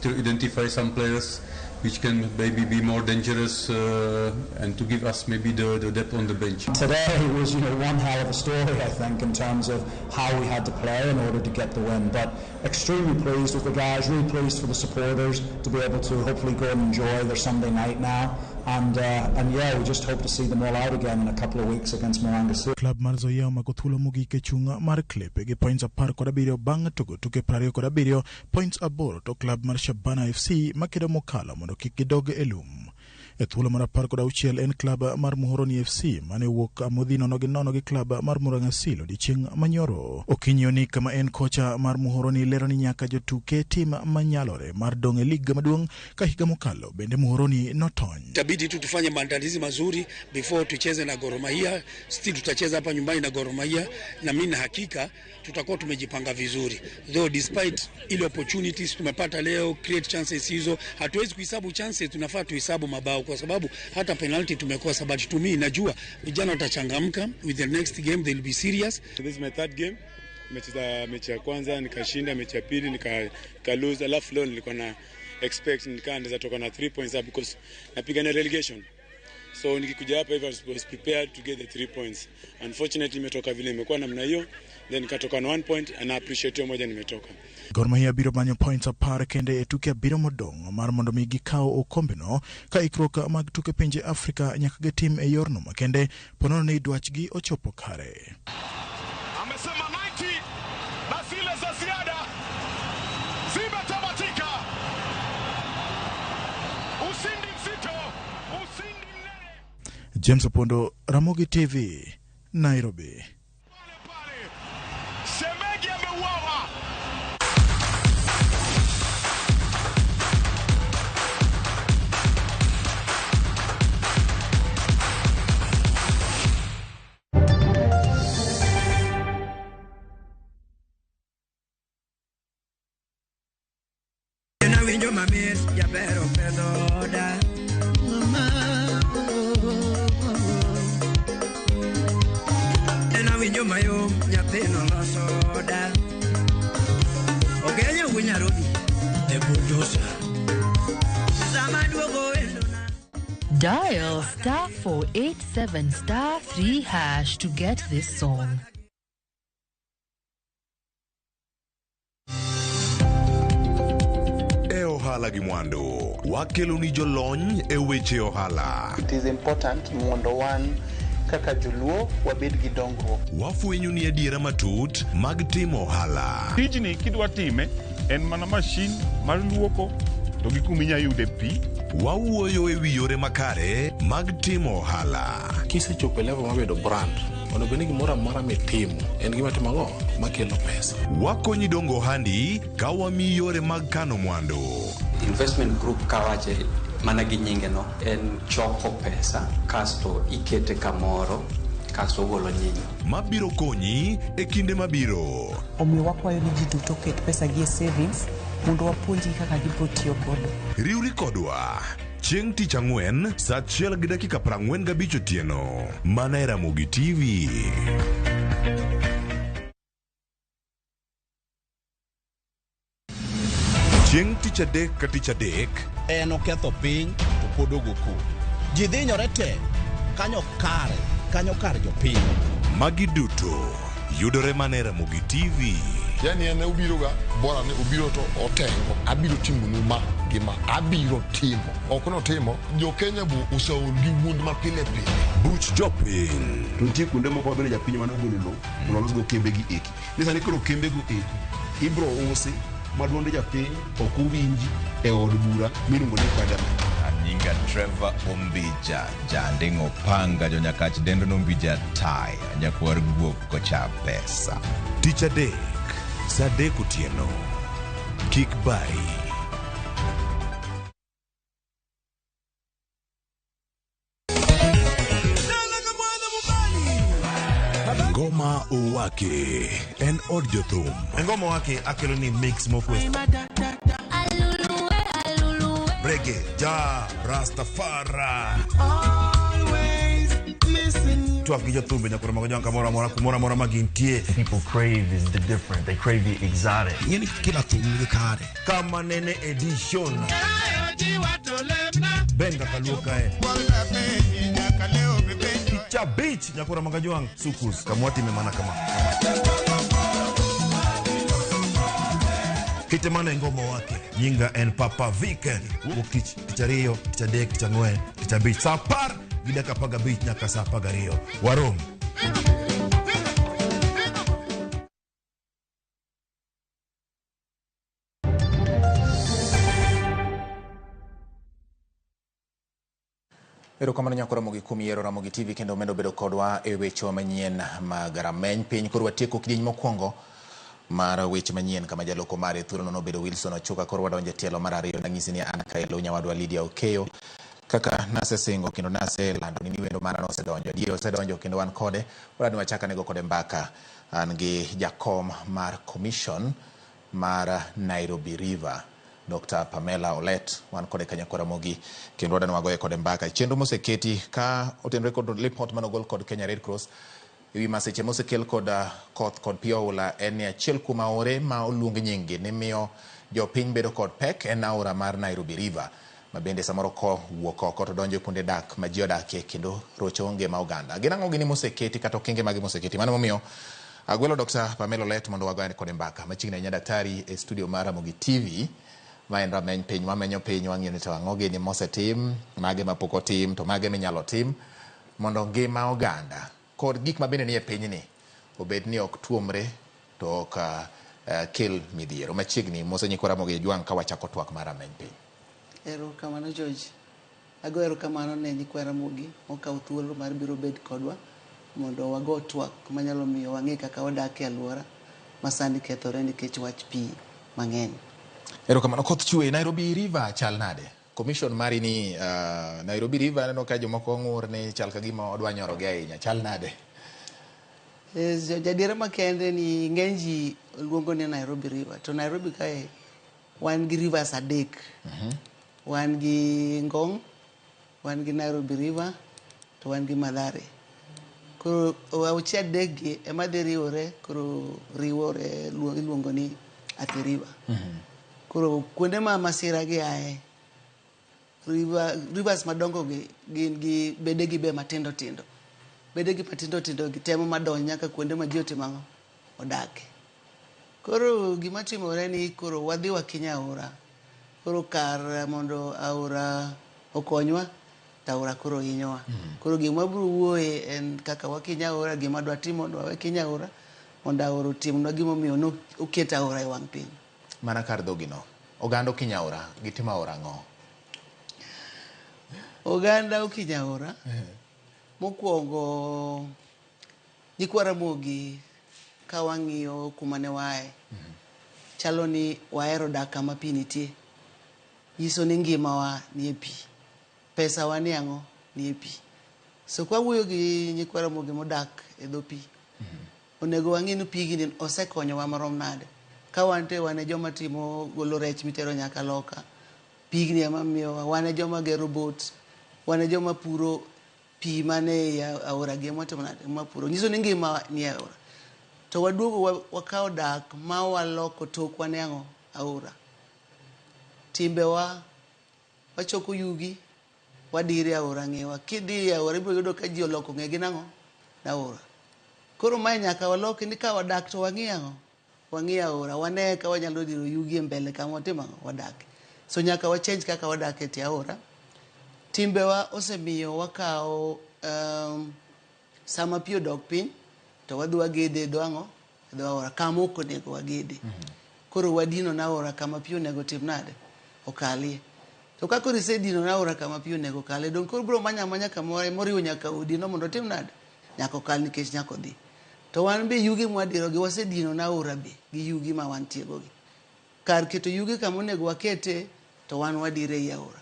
to identify some players which can maybe be more dangerous and to give us maybe the depth on the bench. Today was, one hell of a story, I think, in terms of how we had to play in order to get the win. But extremely pleased with the guys, really pleased for the supporters to be able to hopefully go and enjoy their Sunday night now. And yeah, we just hope to see them all out again in a couple of weeks against Muranga Seal. Club mar Zoya omako thuolo mogik e chung' mar klepe gi points 17 bang' tugo tuke 27 points 8 to club mar Shabana FC makedo mokalo mondo kik gidog e lum. E thuolo mar 16 en club mar Muhoroni FC mane owuok amodhi 0-0 gi club mar Murang'a Seal odiechieng' manyoro. Okinyi kama en kocha mar Muhoroni lero ni nyaka jotuke tim manyalore mar dong' e lig maduong' ka higa mokalo bende Muhoroni notony. Itabidi tu tufanye maandalizi mazuri before tucheze na Gor Mahia. Still tutacheza hapa nyumbani na Gor Mahia, na mimi na hakika tutakuwa tumejipanga vizuri. Though despite ile opportunities tumepata leo, create chances hizo, hatuwezi kuhesabu chances, tunafaa tuhesabu mabao kwa sababu hata penalty tumekosa, but to me najua vijana watachangamka. With the next game they'll be serious. This is my third game. Nimecheza mechi ya kwanza nikashinda, mechi ya pili nika lose, alafu leo nilikuwa na expect nikaa naweza toka na 3 points up because napigana relegation. So nikikuja hapa hivi I was prepared to get the 3 points. Unfortunately imetoka vile imekuwa namna hiyo, then nikatoka na 1 point and I appreciate hiyo moja nimetoka. Gor Mahia biro manyo points 10 kende e tuke abiriyo modong' mar mondo mi gikaw okombeno ka ikruok mag tuke pinje Afrika nyaka gitim e yorno makende ponono ni dwachgi ochopo kare. Amesema 90 na zile za ziada zimetamatika. Ushindi mzito, ushindi mnene. James Opondo, Ramogi TV, Nairobi. Shemegi ameuawa. Winjo mamit jaber opedho oda En awinjo mayom nyathino loso oda Ogenyo wuo Nairobi the bulldozer Sama duogo wendona. Dial star 487 star 3 hash to get this song. Ohala gi mwandu wakelo ni jolony e weche ohala. It is important mondo wan kaka joluo wabed gi dongruok. Wafwenyo ni adiera matut mag timo ohala. Tijni kidwa time en mana mashin mar luoko to gi kuma inyalo yude pi. Wawuoyo e wi yore makare mag timo ohala. Kisechopo e level mar bedo brand, onego bed ni gimoro amora mitimo en gima timo ang'o makelo pesa. Wakonyi dongo ohandi ka wamiyi yore mag kano mwandu. Investment group kawache mana gi nyinge no en choko pesa kasto ikete kamoro kasto ogolo nyinyo mabiro konyi e kinde mabiro. Omiyo wakwayo ni ji duto oket pesa gi e savings mondo wapuonjgi kaka gibiro tiyo godo. Riwri kodwa chieng' tich ang'wen saa 1:45 otieno mana e Ramogi TV. Chieng' tich adek ka tich adek en oketho piny to pod ogo koko. Ji dhinyore te kanyo kare jopiny. Magi duto yudore mana e Ramogi TV. Yani en obiroga bora ni obiro to otengo abiro timonu ma gima abiro timo ok notimo jo Kenya bu oseol gi wuond ma pile pile. Buch jopiny to nitie kuonde moko mabende japiny mane ogolo lowo mondo olosgo kembegi eki ni sani koro kembego eki ibro usi ma duonde japiny ok owinji e od bura miluongo ni parliament. Anyinga Trevor Ombija janding'o panga jonyakach dendo nombija tai nyakwar guok kocha pesa. Tich adek saa 3 otieno. Kik bai. Ngoma Owake en od jothum. Ngoma Owake akelo ni mix mokwe. Reggae, ja, Rastafari. Twak gi jothumbe nyaka romo gi kamoro amora kumoro amora ma gintie. People crave is the different. They crave the exotic. Ng'eni kila thum nigi kare. Kama nene edition. Benga kaluo kae. Tich abich nyakora Magajwang' Sukus kamwatime mana kama. Kite mana e ngomo wake. Nyinga en Papa Vic. Wuok tich, tich ariyo, tich adek, tich ang'wen, tich abich. Saa apar gi dakika apar gabich nyaka saa apar gariyo. Warom. Erokamano nyako Ramogi kuom yiero Ramogi TV kendo medo bedo kodwa e wechewa manyien mag rameny piny. Koro watieko kidieny mokwongo mar weche manyien kama jaloko mare thuolono nobedo Wilson Ochuka. Koro wadonjo e tielo mar ariyo. Nanyisi ni an Kaelo nyawadwa Lydia Okeyo. Kaka nasesingo kendo naselando ni wendo mara nosedonjo. Adier osedonjo kendo wan kode. Wadwa ni wachak anego kode mbaka. An gi jakom mar commission mar Nairobi River. Dr. Pamela Olet wan kode kanyakwa Ramogi kendo wadwa ni wagoye kode mbaka. Chenro moseketi ka otenore kod lipot manogol kod Kenya Red Cross ewi masiche mosekel kod koth kod pi oula en ni achiel kuom aore ma oluong nying-gi ni miyo jopiny bedo kod pek en aora mar Nairobi River ma bende samoro kowuok oko to donjo kuonde dak ma ji odakie kendo rocho ngima oganda. Gin ang'o gini moseketi kata okenge mage moseketi? Mano momiyo agwelo Dr. Pamela Olet mondo wagoye kode mbaka. Machiegni ahinya daktari e studio mar Ramogi TV ma en rameny piny, wamenyo piny wang'iyo ni to ang'o gini mosetim, mage mapok otim, to mage minyalo tim mondo ngima oganda kod gik mabende nie pinyni obed ni ok tuomre to ok kel midhiero. Machiegni mose nyikwa Ramogi Ojwang' ka wachako twak mar rameny piny. Erokamano George. Ago erokamano ne nyikwa Ramogi mokawo thuolo mar biro bet kodwa mondo wago twak manyalo miyo wang'e kaka wadak e alwora ma sani kethore nikech wach pi mang'eny. Erokamano. Koth chwe Nairobi River chal nade? Commission mari ni Nairobi River aneno ka jomoko ng'ur ni chal ka gima odwa nyorogi ahinya. Chal nade? Jadiera makende ni ng'eny ji luongo ni Nairobi River to Nairobi kae wan gi rivers adek. Wan gi Ngong, wan gi Nairobi River to wan gi Mathare. Koro aoche adek gi ema dhi riwore koro riwore iluongo ni Athi River. Koro kuonde ma masira gi aye, rivers madongo gi gin gi bede gi be matindo tindo. Bede gi matindo tindo gi temo madonj nyaka kuonde ma ji otimo ang'o? Odake. Koro gima timore ni koro wadhi wakinyo aora. Koro kar mondo aora okonywa, to aora koro hinyowa. Koro gima wabiro wuoye en kaka wakinyo aora, gima dwa timo mondo wawe kinyo aora, mondo aora otimnwa gimomiyo ne oket aora e wang' piny. Mana kar dhogino, oganda okinyo aora, gitimo aora ang'o? Oganda okinyo aora. Mokwongo, nyikwa Ramogi ka wang'iyo kuma ne waaye, chalo ni wahero dak kama pi nitie. Nyiso ni ngimawa nie pi. Pesawa ni ang'o? Nie pi. So kwa wuoyo gi nyikwa Ramogi modak e dho pi, onego wang'i ni pigni osekonyowa marom nade. Ka wan te wan e joma timo golo rech mitero nyaka loka. Pigni ema miyowa, wan e joma gero boat, wan e joma puro pi mane ei aora gi ema watimo nade? Ema wapuro. Nyiso ni ngima nie aora. To waduogo wakawo dak ma waloko tokwa ne ang'o? Aora. Timbewa, wachoko yugi, wadire aora ng'ewa. Kidhi e aora ibiro yudo ka ji oloko ng'egi nang'o? Aora. Koro mae nyaka waloki ni ka wadak to wang'i ang'o? Wang'i aora, wane ka wanyalo diro yugi e mbele kama watimo ang'o? Wadake. So nyaka wa change kaka wadak e tie aora. Timbewa osemiyo wakawo sama pi odok piny to wadhi wagede e dho ang'o? E dho aora kama ok onego wagede. Koro wadino na aora kama pi onego tim nade? Okalie. To ka koro isedino na aora kama pi onego okalie, dong koro biro manyo amanya kamoro moriwo nyaka odi no mondo otim nade? Nyaka okal nikech nyaka odhi. To wan be yugi mwadiro gi wasedino na aora be gi yugi ma wantie go gi. Kar keto yugi kama onego wakete to wan wadire ei aora.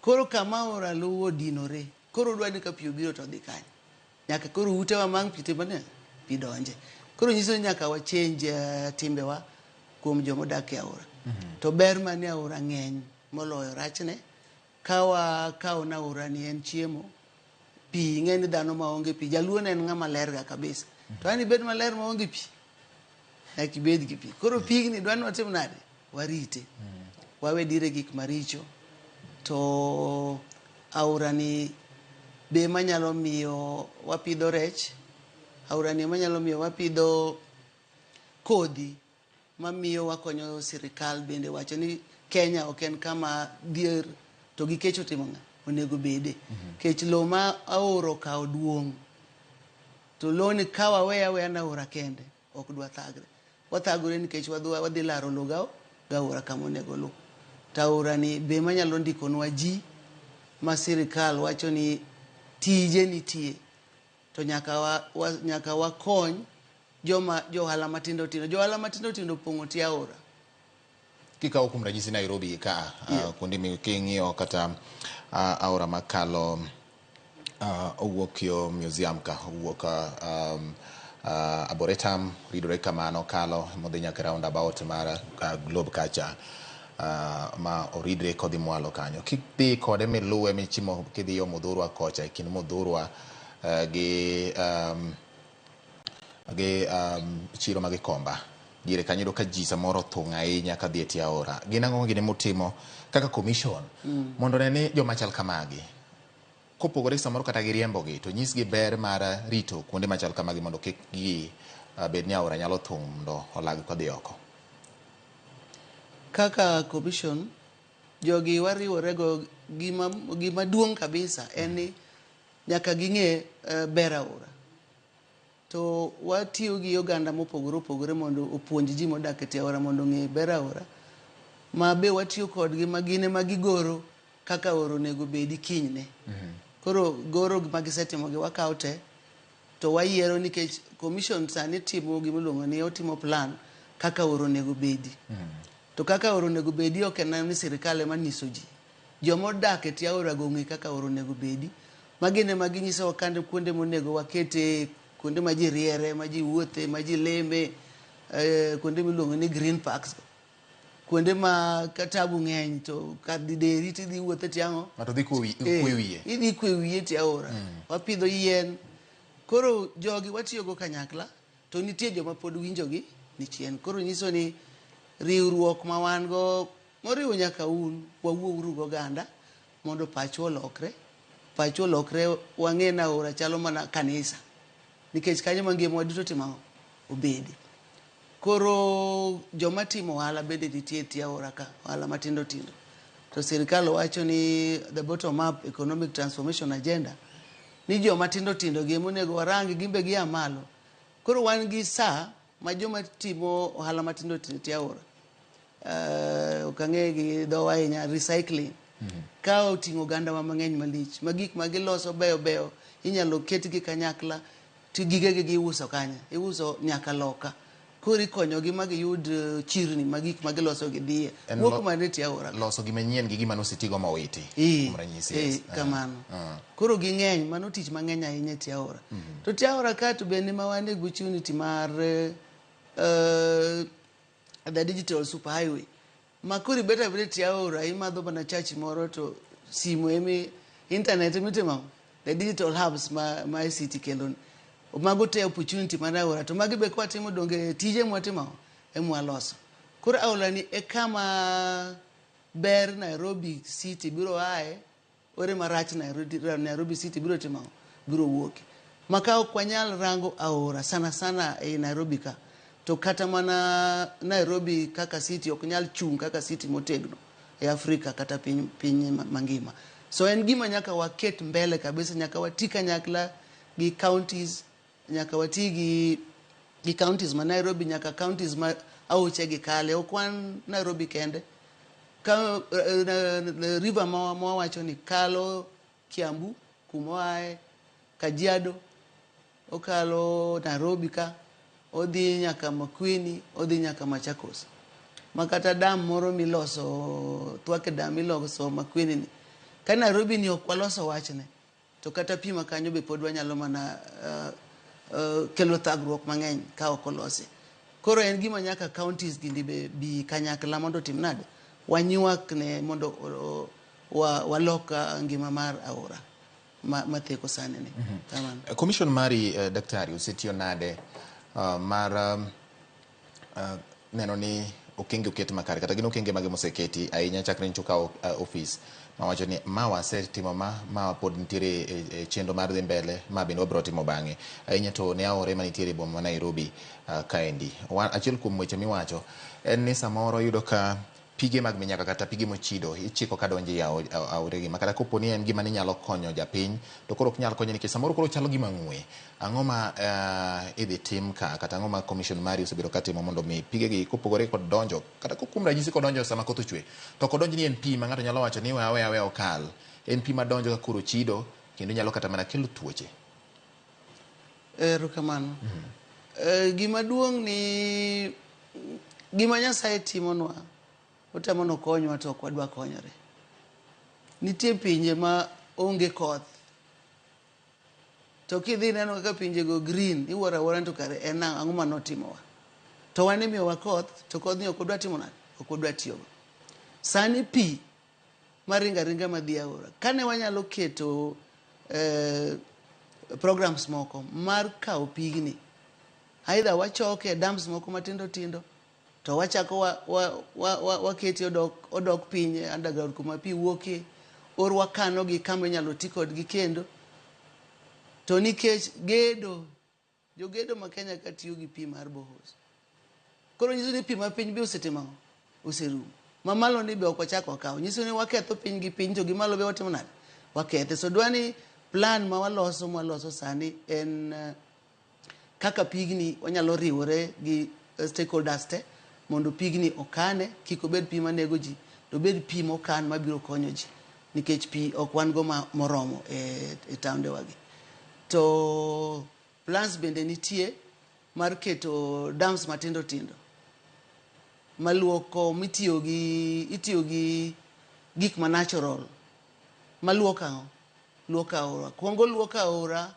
Koro kama aora luwo odinore. Koro odwa ni ka pi obiro to odhi kanye? Nyaka koro utewa mang' pi timo nade? Pi donje. Koro nyiso ni nyaka wa change timbewa kuom joma odak e aora. To ber manie aora ng'eny moloyo rachne. Ka wakawo ni aora ni en chiemo, pi ing'e ni dhano maonge pi, jaluo ne en ng'ama ler ga kabisa. To an ibed maler maonge pi, nyaka ibed gi pi. Koro pigni dwa ni watim nade? Warite. Wawe dire gik maricho. To aora ni be ema nyalo miyo wapidho rech, aora ni ema nyalo miyo wapidho kodhi mamiyo wakonyo sirikal bende wacho ni Kenya ok en kama dhier to gi kech otimo ng'a onego bede. Kech lowo ma aora okawo duong'. To lowoni ka waweyo aweya ne aora kende, ok dwathagre. Wathagore nikech wadhi laro lowo gaora kama onego oluw. To aorani be ema nyalo ndikonwa ji ma sirikal wacho ni tije nitie. To nyaka wakony joma johala matindo tindo. Johala matindo tindo opong'o tie aora. Kikawo kuom ranyisi Nairobi ka, kuonde king'iyo kata aora makalo owuok yo museum ka, owuok Arboretum, ridore kamano kalo modhi nyaka roundabout mar Globe kacha, ma oridre kodhi mwalo kanyo. Kidhi kode miluwe michimo kidhi yo Muthurwa kocha, e kind Muthurwa gi chiro ma Gikomba. Diere kanyo yudo ka ji samoro othung' ahinya kadhi e tie aora. Gin ang'o gini mutimo kaka commission mondo ne ni joma chal kamagi kopogore samoro kata gi riembogi to nyisgi ber mar rito kuonde machal kamagi mondo kik gi bed ni aora nyalo thung' mondo olag kodhi oko? Kaka commission, jogi wariworego gima duong' kabisa en ni nyaka ging'e ber aora. To watiyo gi oganda mopogore opogore mondo opuonj ji modak e tie aora mondo ong'e ber aora. Ma be watiyo kodgi ma gin ema gigoro kaka aora onego bedi kinyne. Koro goro ma gisetimo gi wakawo te to wayiero nikech commission sani timo gima iluongo ni otimo plan kaka aora onego bedi. To kaka aora onego bedi ok en ni sirikal ema nyiso ji. Joma odak e tie aora go ong'e kaka aora onego bedi. Ma gin ema ginyisowa kande kuonde monego wakete, kuonde ma ji riere, ma ji wuothe, ma ji leme, kuonde miluongo ni green parks. Kuonde ma ka tabu ng'eny to kar dhi deri tidhi wuothe tie ang'o? Ng'ato dhi kwe wiye. Idhi kwe wiye tie aora. Wapidho yien. Koro jogi watiyogo kanyakla to nitie joma pod winjogi ni chien. Koro nyiso ni riwruok ma wan go moriwo nyaka un, wawuouru goganda mondo pachwa olokre. Pachwa olokre wang'e ni aora chalo mana kanisa. Nikech kanyo ma ngima duto timo ang'o? Obedi. Koro joma timo ohala bende nitie e tie aora ka, ohala matindo tindo. To sirikal wacho ni the bottom up economic transformation agenda ni joma tindo tindo gi ema onego warang gin be gia malo. Koro wan gi saa ma joma timo ohala matindo tindo e tie aora. Ok ang'e gi dhowa ahinya, recycling. Ka oting'o ogandawa mang'eny malich, ma gik ma giloso beyo beyo inyalo ketgi kanyakla to gigegi giuso kanye? Iuso nyaka loka. Koro ikonyogi ma giyud chirni ma gik ma giloso gidhiye. Wuok mana e tie aora. Loso gima nyien gi gima nosetigo mowiti. Kuom ranyisi. Yes. Kamano. Koro ging'eny, mano tich mang'eny ahinya e tie aora. To tie aora ka to bende ma wan e opportunity mar the digital superhighway. Ma koro ibet abeta e tie aora, imadho mana chachi moro to simu emi, internet emitimo the digital hubs ma ICT kelo. Mago te opportunity mar aora. To magi be kwatimo donge tije mwatimo emwaloso. Koro aora ni e kama ber Nairobi City biro ae, ore marach Nairobi City biro timo, biro wuoke. Ma ka ok wanyal rango aora sana sana ei Nairobi ka, to kata mana Nairobi kaka city ok nyal chung' kaka city motegno e Afrika kata piny mangima. So en gima nyaka waket mbele kabisa, nyaka wati kanyakla gi counties, nyaka wati gi counties ma Nairobi, nyaka counties ma aoche gi kale. Ok wan Nairobi kende. Ka river ma wawacho ni kalo Kiambu, kuma oaye, Kajiado, okalo Nairobi ka, odhi nyaka Makueni, odhi nyaka Machakos. Ma kata dam moro miloso, Thwake dam miloso Makueni ni. Ka Nairobi ni ok waloso wachne, to kata pi ma kanyo be pod wanyalo mana kelo thagruok mang'eny ka ok olosi. Koro en gima nyaka counties gindi be bi kanyakla mondo otim nade? Wanywak ne mondo walok ngima mar aora matheko sani ni. Kamano. Commission mari, daktari, osetiyo nade mar neno ni okenge oket makare kata gin okenge mage moseketi ahinya chakre nyocha okaw ofis mawacho ni ma wasetimo ma ma pod nitiere e, e chenro mar dhi mbele ma bende wabiro timo bang'e ahinya to ne aore manitiere e boma ma Nairobi kaendi. Achiel kuom weche miwacho en ni samoro iyudo ka pige mag minyaga kata pige mochido ichiko ka donjo ei aoregi ma kata kopo ni en gima ninyalo konyo japiny to koro ok nyal konye nikech samoro koro chalo gima ng'we. Ang'o ma idhi tim ka kata ang'o ma commission mari osebedo ka timo mondo mi pigegi kopogore kod donjo kata kuom ranyisi kodonjo sama koth ochwe to ok odonj ni en pi ma ng'ato nyalo wacho ni we aweya aweya okal en pi madonjo ka koro chido kendo nyalo kata mana kelo tuoche. Erokamano. Gima duong' ni gima Nyasaye timonwa otemo nokonywa to ok wadwa konyore. Nitie pinje ma onge koth to kidhi ineno kaka pinjego green iwuoro awuora ni to kare en ang'o manotimowa. To wan imiyowa koth to kodhni ok wadwa timo nade? Ok wadwa tiyogo. Sani pi maringo aringa madhi aora. Kane wanyalo keto programs moko mar kawo pigni, either wachoke e dams moko matindo tindo to wachako wakete odok piny e underground kuma pi wuokie or wakanogi kama inyalo ti kodgi kendo. To nikech gedo, jogedo ma Kenya ka tiyo gi pi mar boreholes. Koro nyiso ni pi ma piny be osetimo ang'o? Oserumo. Mamalo ni be ok wachak wakaw. Nyiso ni waketho piny gi piny to gi malo be watimo nade? Wakethe. So dwa ni plan ma waloso mwaloso sani en kaka pigni wanyalo riwore gi stakeholders te mondo pigni okane kik obed pi manego ji to obed pi mokan mabiro konyo ji nikech pi ok wan go moromo e taondewa gi. To plans bende nitie mar keto dams matindo tindo maluoko mitiyo gi itiyo gi gik ma natural maluoko ang'o? Luoko aora. Kuongo luoko aora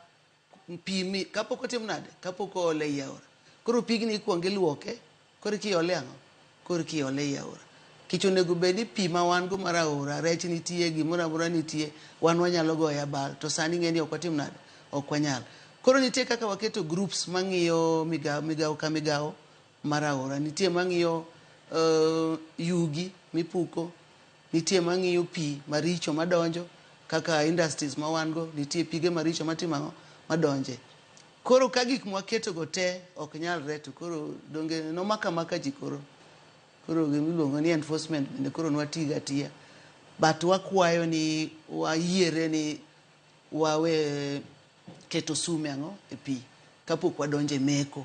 pi mi kapok otim nade? Kapok oole ei aora. Koro pigni ikuongo iluoke koro kiole ang'o? Koro kiole ei aora. Kech onego bed ni pi ma wan go mar aora, rech nitie, gimoro amora nitie, wan wanyalo goye abal. To sani ing'e ni ok watim nade? Ok wanyal. Koro nitie kaka waketo groups mang'iyo migawo migawo ka migawo mar aora. Nitie mang'iyo yugi mipuko, nitie mang'iyo pi maricho madonjo kaka industries ma wan go, nitie pige maricho matimo ang'o? Madonje. Koro ka gik mwaketo go te ok nyalre to koro donge nomako amaka ji koro. Koro gimiluongo ni enforcement bende koro nwatigo atiya. But wakwayo ni wayiere ni wawe keto sum e ang'o? E pi kapok wadonjo e meko.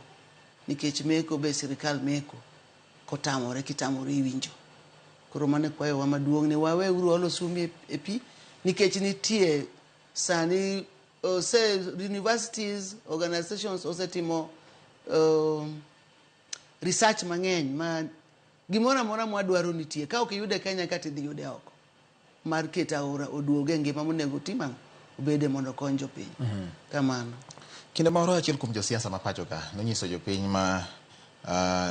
Nikech meko be sirikal meko kotamore kitamori iwinjo. Koro mano e kwayowa maduong' ni wawe uru olo sum e pi nikech nitie sani ose universities, organizations osetimo research mang'eny ma gimoro amora mwadwaro nitie. Ka ok iyude Kenya ka tidhi yude oko mar keto aora oduog e ngima monego otim ang'o? Obede mondo okony jopiny. Kamano. Kinde moro achiel kuom josiasa ma pacho ka nonyiso jopiny ma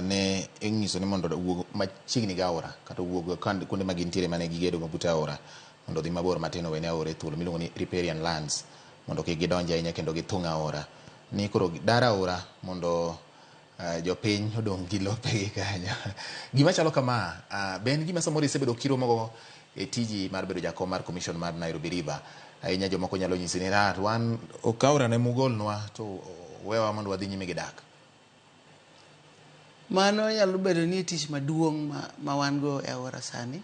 ne ing'iso ni mondo owuog machiegni gi aora kata owuog kuonde ma gintiere mane gigedo mabute aora mondo odhi mabor matin owene aora e thuolo miluongo ni riparian lands mondo kik gidonj ahinya kendo githung' aora ni koro dar aora mondo jopiny odong' gi lopegi kanyo. Gima chalo kama be en gima samoro isebedo kiromogo e tiji mar bedo jakom mar commission mar Nairobi River? Ahinya jomoko nyalo nyisi ni ah, wan ok aora ne mugolnwa to wewa mondo wadhi nyime gi dak. Mano nyalo bedo ni tich maduong' ma wan go e aora sani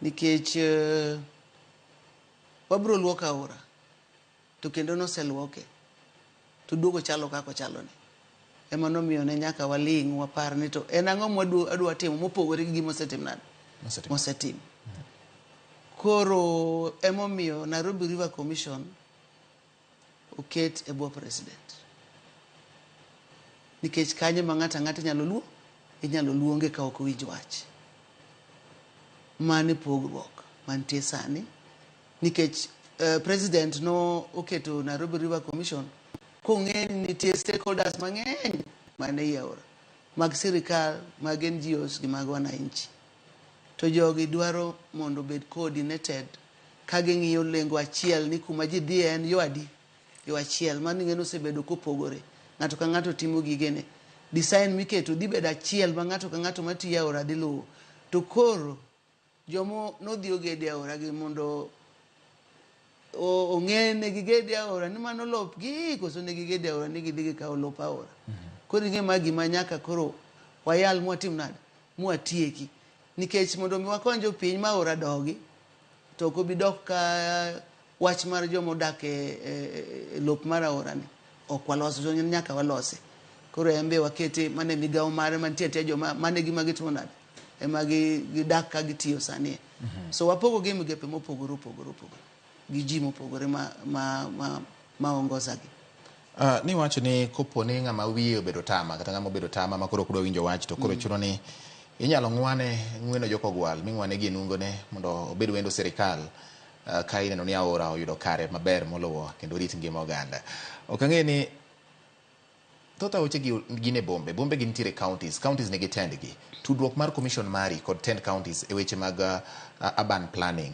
nikech wabiro luoko aora to kendo noseluoke to duogo chalo kaka ochalo ni. Ema nomiyo ne nyaka waling' wapar ni to en ang'o mwadwa timo mopogore gi gima osetim nade? Mosetim. Koro emomiyo Nairobi River Commission oket e bwo president. Nikech kanyo ma ng'ato ang'ata inyalo luo, inyalo luonge ka ok owinj wach. Mano e pogruok mantie sani nikech president no oketo Nairobi River Commission kong'e ni nitie stakeholders mang'eny man ei aora mag sirikal, mag NGOs gi mag wananchi. To jogi dwaro mondo obed coordinated ka ging'iyo lengo achiel ni kuma ji dhiye en yo adi? Yo achiel. Mano ing'e ni osebedo kopogore. Ng'ato ka ng'ato timo gigene. Design miketo dhi bedo achiel ma ng'ato ka ng'ato matiyo e aora dhi luwo. To koro jomo nodhi ogede e aora gi mondo ong'e ne gigede aora ni mano lopgi koso ne gigede aora ni gidhi gikawo lop aora. Koro ing'e ma gima nyaka koro wayal mwatim nade? Mwatieki. Nikech mondo mi wakony jopiny ma aora dogi, to ok obi dok ka wach mar joma odak e lop mar aora ni ok waloso, to nyaka walose. Koro en be wakete mana e migawo mare mantie atia joma mano e gima gitimo nade? Ema gidak ka gitiyo sani. So wapogo gi e migepe mopogore opogore opogore gi ji mopogore ma ongoza gi. Niwacho ni kopo ni ng'ama wiye obedo tama kata ng'ama obedo tama ma koro ok dwa winjo wach to koro chuno ni inyalo ng'wane ng'weno jokogwal ming'wane gi e nungone mondo obed wendo sirikal ka ineno ni aora oyudo kare maber moluwo kendo rit ngima oganda. Ok ang'e ni thoth aoche gi gin e bombe, bombe gi nitiere counties, counties nigi tendgi. Tudruok mar commission mari kod tend counties e weche mag urban planning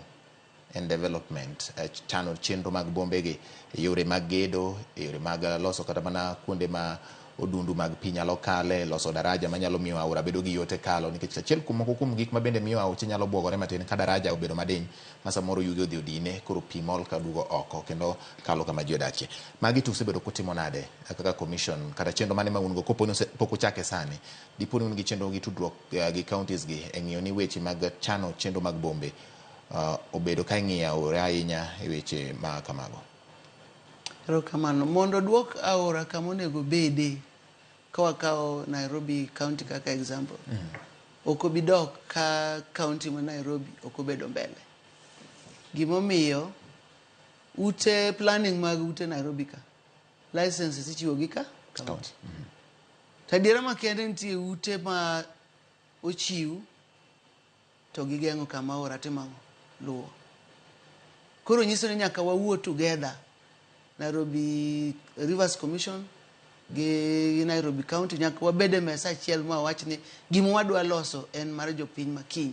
and development, chano chenro mag bombe gi, e yore mag gedo, e yore mag loso kata mana kuonde ma odundu mag pi nyalo kale, loso daraja manyalo miyo aora bedo gi yot e kalo, nikech achiel kuom moko kuom gik mabende miyo aoche nyalo buogore matin ka daraja obedo madiny ma samoro yugi odhi odine, koro pi mol ka duogo oko kendo kalo kama ji odakie. Magi to usebedo kutimo nade kaka commission kata chenro mane ma un go kopo ni pok uchake sani, dipo ni un gi chenro gi tudruok gi counties gi e ng'iyo ni weche mag chano chenro mag bombe obedo ka ing'iyo aora ahinya e weche ma kamago? Erokamano. Mondo duok aora kama onego obede, ka wakawo Nairobi County kaka example, ok obi dok ka county ma Nairobi ok obedo mbele. Gimomiyo ute planning mag ute Nairobi ka, licenses ichiwo gi ka county. To adiera makende nitie ute ma ochiw to gigeng'o kama aora timo ang'o? Luwo. Koro nyiso ni nyaka wawuo together Nairobi Rivers Commission gi Nairobi County, nyaka wabed e mesa achiel ma wawach ni gima wadwa loso en mar jopiny ma kiny.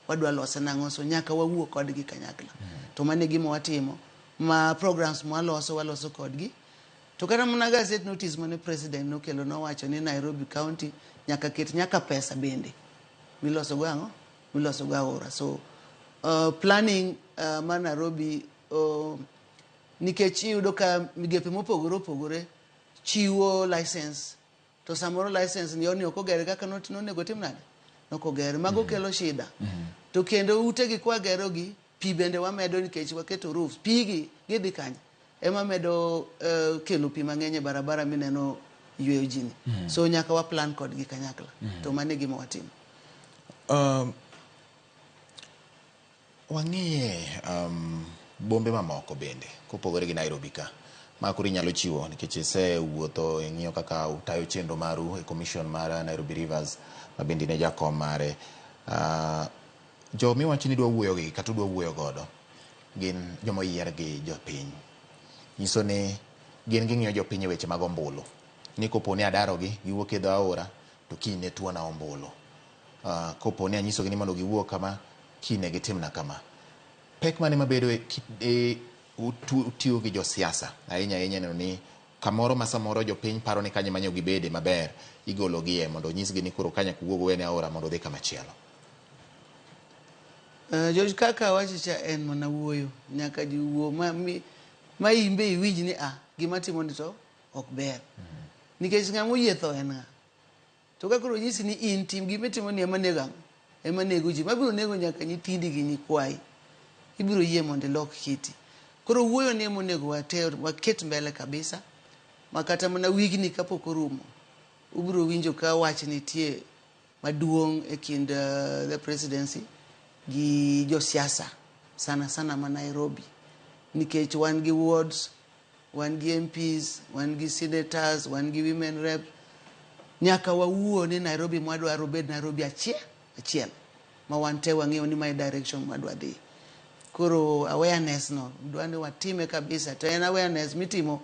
Wadwa lose nang'o? So nyaka wawuo kodgi kanyakla. To mano e gima watimo. Ma programs mwaloso, waloso kodgi. To kata mana gazette notice mane president nokelo nowacho ni Nairobi County nyaka ket nyaka pesa bende miloso go ang'o? Miloso go aora. So planning mar Nairobi nikech iyudo ka migepe mopogore opogore chiwo license to samoro license ni oni ok ogere kaka nonego tim nade? Nok ogere. Mago kelo shida. To kendo ute gi kwagero gi, pi bende wamedo nikech waketo roofs. Pi gi gidhi kanye? Ema medo kelo pi mang'eny e barabara mineno yweyo ji ni. So nyaka wa plan kodgi kanyakla. To mano e gima watimo. Wang'iye bombe mamoko bende kopogore gi Nairobi ka ma koro inyalo chiwo nikech isewuotho ing'iyo kaka utayo chenro maru e commission mar Nairobi Rivers ma bende in e jakom mare. Jomiwacho ni idwa wuoyo gi kata udwa wuoyo godo gin joma oyier gi jopiny. Nyiso ni gin ging'iyo jopiny e weche mag ombulu. Ni kopo ni adarogi giwuok e dho aora to kiny ne tuona ombulu. Kopo ni anyisogi ni mondo giwuo kama, kiny ne gitimna kama. Pek mane mabedo e utiyo gi josiasa ahinya ahinya neno ni kamoro ma samoro jopiny paro ni kanyo ema gibede maber igologie mondo onyisgi ni koro ka nyaka uwuog uwene aora mondo udhi kama chielo. George, kaka awacho cha en mana wuoyo. Nyaka ji wuo ma in be iwinj ni gima timo ni to ok ber. Nikech ng'ama oyie tho en ng'a? To ka koro nyisi ni in tim gima itimo ni ema nego ang'o? Ema nego ji. Mabiro nego nyaka nyithindi gi nyikwayi. Ibiro yie mondo ilok kiti. Koro wuoyo ni ema onego water, waket mbele kabisa. Ma kata mana wigni kapok orumo, ubiro winjo ka wach nitie maduong' e kind the presidency gi josiasa sana sana ma Nairobi. Nikech wan gi wards, wan gi MPs, wan gi senators, wan gi women rep. Nyaka wawuo ni Nairobi mwadwaro obed Nairobi achiel, achiel ma wan te wang'eyo ni mae direction mwadwa dhi. Koro awareness no dwa ni watime kabisa. To en awareness mitimo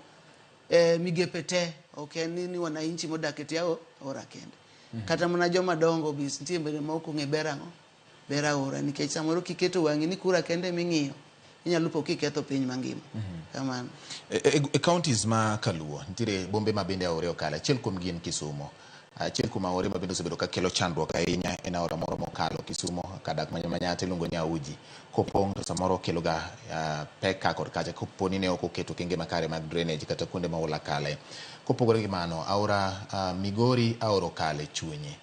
migepe te, ok en ni wananchi modak e tie aora kende. Kata mana joma dongo be nitie bende ma ok ong'e ber ang'o? Ber aora, nikech samoro kiketo wang'i ni kura kende ming'iyo, inyalo po kiketho piny mangima. Kamano. E counties ma kaluo nitiere bombe ma bende aore okale. Achiel kuom gi en Kisumu. Achiel kuom aore ma bende osebedo ka kelo chandruok ahinya en aora moro mokalo Kisumo kadak Manyatta iluongo ni Auji. Kopong' to samoro okelo ga pek ka kod kacha kopo ni ne ok oketo okenge makare mag drainage kata kuonde ma oula kale. Kopogore gi mano, aora Migori aora okale chunye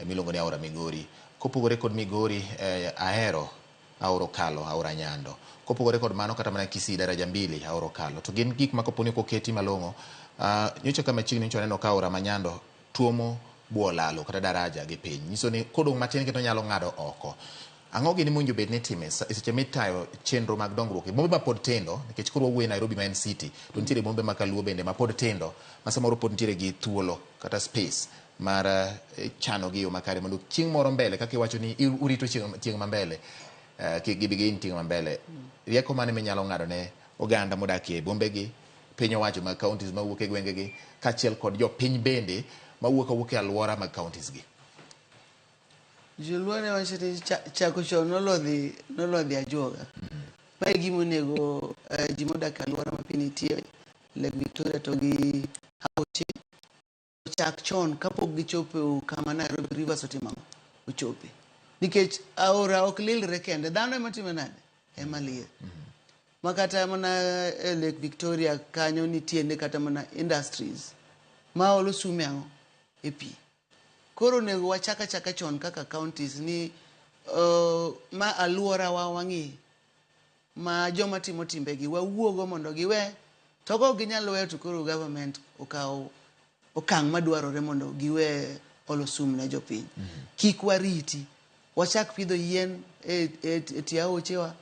miluongo ni aora Migori. Kopogore kod Migori, Ahero aora okalo aora Nyando. Kopogore kod mano kata mana Kisii daraja mbili aora okalo. To gin gik ma kopo ni ok oketi malong'o, nyocha ka machiegni nyocha waneno ka aora ma Nyando tuomo bwo lalo kata daraja gi piny. Nyiso ni kodong' matin kendo nyalo ng'ado oko. Ang'o gini mowinjo bed ni itime e seche mitayo chenro mag dongruok e bombe ma pod tindo, nikech koro wawuoyo e Nairobi ma en city, to nitiere bombe ma kaluo bende ma pod tindo, ma samoro pod nitiere gi thuolo kata space mar chano gi e yo makare mondo chieng' moro mbele kaka iwacho ni urito chieng' ma mbele, kik gibi gihiny tieng' ma mbele. Rieko mane minyalo ng'ado ne oganda modak e bombegi, piny owacho mag counties mawuok e gwengegi, kaachiel kod jopiny bende mawuok awuok e alwora mag counties gi? Joluo ne wacho ni chako chon nolodhi ajuoga. Ma e gima onego ji modak e alwora ma pi nitie, Lake Victoria to gi aoche ochak chon kapok gichopo kama Nairobi Rivers otimo ang'o? Ochope. Nikech aora ok lilre kende, dhano ema timo nade? Ema lir. Ma kata mana e Lake Victoria kanyo nitie kata mana industries ma olo sum e ang'o? E pi. Koro onego wachak achaka chon kaka counties ni ma aluora wa wang'i ma joma timo timbegi wawuogo mondo giwe, to kok ginyal weyo to koro government okaw okang' madwarore mondo giwe olo sum ne jopiny. Kik wariti, wachak pidho yien e tie aochewa.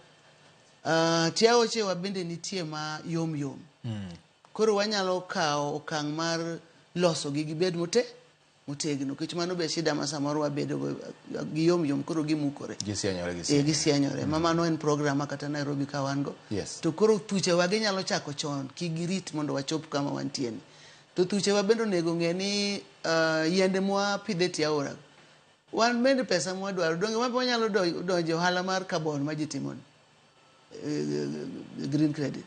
Tie aochewa bende nitie ma yom yom. Koro wanyalo kawo okang' mar losogi gibed motegno, nikech mano be shida ma samoro wabedo go gi yom yom koro gimukore. Gisianyore. Gisianyore. Ma mano en program ma kata Nairobi ka wan go. To koro thuchewa ginyalo chako chon, kik girit mondo wachop kama wantie ni. To thuchewa bende onego ng'e ni yiende mwapidho e tie aora, wan bende pesa mwadwaro, donge wan be wanyalo donjo e ohala mar carbon ma ji timo ni, green credit.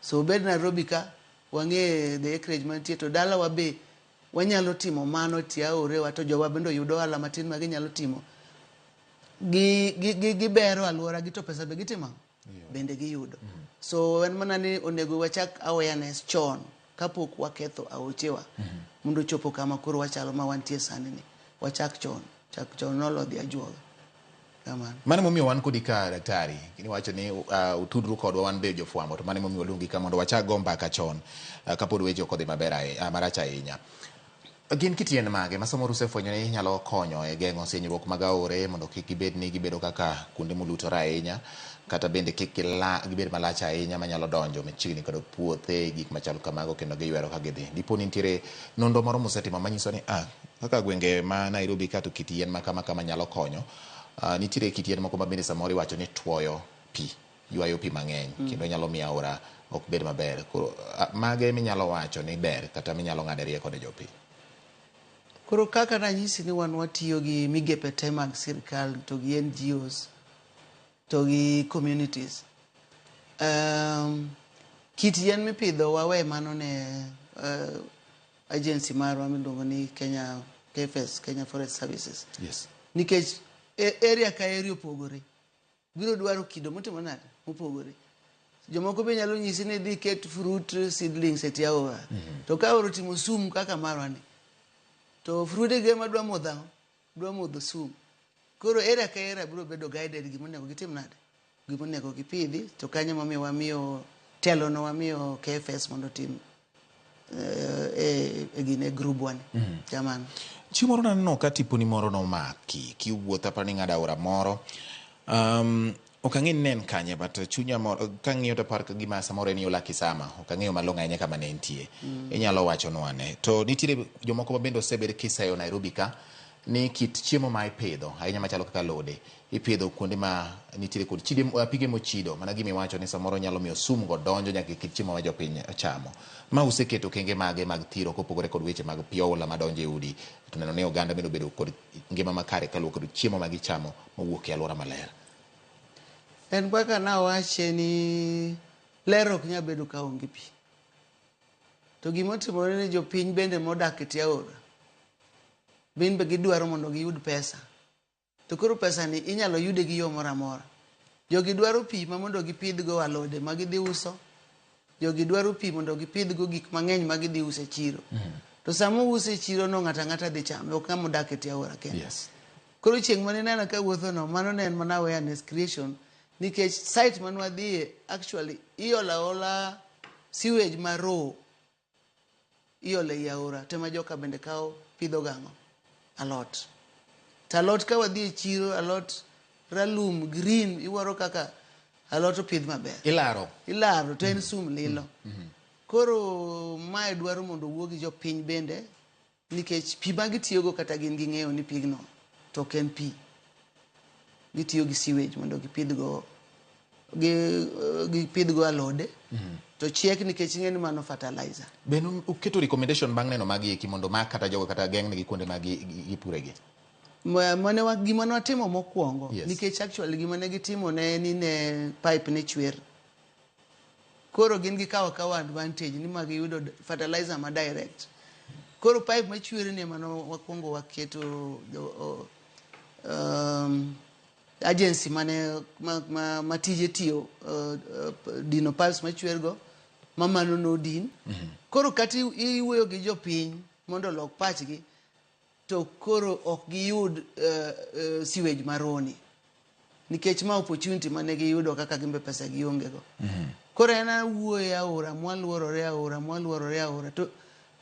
So obed Nairobi ka, wang'e the acreage mantie, to dalawa be wanyalo timo mano e tie aorewa, to jowa bende oyud ohala matin ma ginyalo timo. Gibero alwora gi to pesa be gitimo ang'o? Bende giyudo. So en mana ni onego wachak awareness chon kapok waketho aochewa mondo ochopo kama koro wachalo ma wantie sani ni. Wachak chon, chak chon nolodhi ajuoga. Kamano. Mano emomiyo wan kodi ka daktari, iwacho ni utudru kodwa wan be jofwambo, to mano emomiyo waluongi ka mondo wachak go mbaka chon kapod weche ok odhi maber marach ahinya. Gin kit yien mage ma samoro usefwenyo ni nyalo konyo e geng'o sinyruok mag aore mondo kik gibed ni gibedo kaka kuonde molutore ahinya, kata bende kik gibed malach ahinya manyalo donjo machiegni kod puothe, gik machalo kamago kendo giywero ka gidhi. Dipo ni nitiere nonro moro musetimo manyiso ni kaka gwenge ma Nairobi ka to kit yien ma kama kama nyalo konyo. Nitiere kit yien moko ma bende samoro iwacho ni tuoyo pi, ywayo pi mang'eny kendo nyalo miyo aora ok bed maber. Koro mage minyalo wacho ni ber kata minyalo ng'ade rieko ne jopiny? Koro kaka nanyisi ni wan watiyo gi migepe te mag sirkal to gi NGOs to gi communities. Kit yien mipidho wawe mano ne agency marwa miluongo ni Kenya KFS, Kenya Forest Services. Nikech area ka area opogore. Biro dwaro kido motimo nade? Mopogore. Jomoko be nyalo nyisi ni dhi ket fruit seedlings e tie aora. To ka aora otimo sum kaka marwa ni, to fruit gi ema dwa modho ang'o? Dwa modho sum. Koro area ka area biro bedo guided gimonego gitim nade? Gimonego gipidhi, to kanyo emomiyo wamiyo telo no wamiyo KFS mondo otim e gine group wa ni. Kamano. Chieng' moro naneno ka tiponi moro nomaki kiwuotho aparo ni ing'ado aora moro. Ok ang'e ni ne en kanye but chunya mor kang'iyo to aparo ka gima samoro en yo Kisama. Ok ang'eyo malong'o ahinya kama ne entie. Inyalo wachonwa ane. To nitiere jomoko ma bende osebed kiseyo Nairobi ka ni kit chiemo ma ipidho ahinya machalo kaka alode ipidho kuonde ma nitiere kod chide, pige mochido mana gima iwacho ni samoro nyalo miyo sum go donjo nyaka e kit chiemo ma jopiny chamo. Ma useketo okenge mage mag thiro kopogore kod weche mag pi oula madonjo e udi to neno ni oganda bende obedo kod ngima makare kaluwore kod chiemo ma gichamo mowuok e alwora maler. En kaka nawache ni ler ok nyal bedo ka onge pi. To gima otimore ni jopiny bende modak e tie aora Gin be gidwaro mondo giyud pesa. To koro pesa ni inyalo yude gi yo moro amora. Jogi dwaro pi ma mondo gipidhgo alode ma gidhi uso. Jogi dwaro pi mondo gipidhgo gik mang'eny ma gidhi uso e chiro. To sama ouse e chiro no ng'ato ang'ata dhi chame, ok ng'ama odak e tie aora kende. Yes. Koro chieng' mane ineno ka wuotho no, mano ne en mana awareness creation nikech site mane wadhiye actually iolo aola sewage ma raw iolo ei aora to ema joka bende kawo pidho gang'o? Alot. To alot ka wadhi e chiro alot ralum green iwuoro kaka alot opidh maber. Ilaro. Ilaro to en sum lilo. Koro mae dwaro mondo owuo gi jopiny bende nikech pi ma gitiyogo kata gin ging'eyo ni pigno to ok en pi. Gitiyo gi sewage mondo gipidhgo gipidhgo alode to chiek nikech ing'e ni mano fertilizer. Be uketo recommendation bang' neno magi eki mondo mak kata jogo kata geng'negi kuonde ma gipuregi? Mane gima ne watimo mokwongo Yes. nikech actually gima ne gitimo ne ni ne pipe ne chwer. Koro gin gikawo akawa advantage ni ma giyudo fertilizer ma direct. Koro pipe machwer ni ema ne wakwongo waketo agency mane ma tije tiyo dino pipes machwer go ma mano nodin. Koro kata iwuoyo gi jopiny mondo olok pachgi to koro ok giyud sewage maroni nikech ma opportunity mane giyudo kaka gimbe pesa gionge go. Koro en awuoyo e aora mwaluorore aora mwaluorore aora to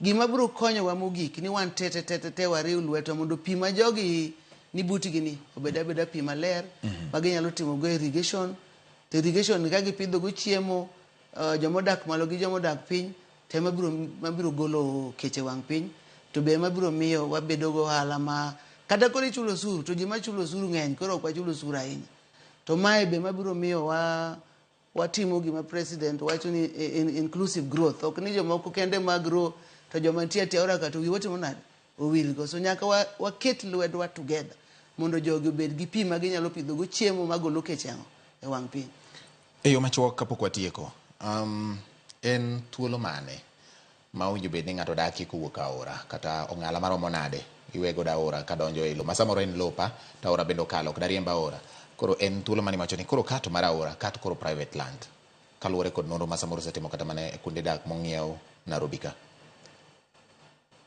gima biro konyowa mogik ni wan te te te te te wariw lwetwa mondo pi ma jogi ni butgi ni obed abeda pi maler ma ginyalo timo go irrigation. To irrigation ka gipidho go chiemo jomodak malo gi jomodak piny to ema biro golo kech e wang' piny to be ema biro miyo wabedo go ohala ma kata koro ichulo osuru to ji machulo osuru ng'eny koro ok wachul osuru ahinya. To mae be mabiro miyo watimo gima president wacho ni inclusive growth. Ok ni jomoko kende ma grow to joma nitie e tie aora ka to wiwa timo nade? Owilgo. So nyaka waket lwetwa together mondo jogi obed gi pi ma ginyalo pidho go chiemo magolo kech e wang' piny. E yo machuok kapok watieko, en thuolo mane ma owinjo bed ni ng'ato dakie kowuok aora kata ong'ala maromo nade iwe godo aora kadonjo e lo ma samoro en lopa to aora bende okalo ok dariemb aora. Koro en thuolo mane iwacho ni koro ka to mar aora ka to koro private land kaluwore kod nonro ma samoro osetimo kata mana e kuonde dak mong'iew Nairobi ka.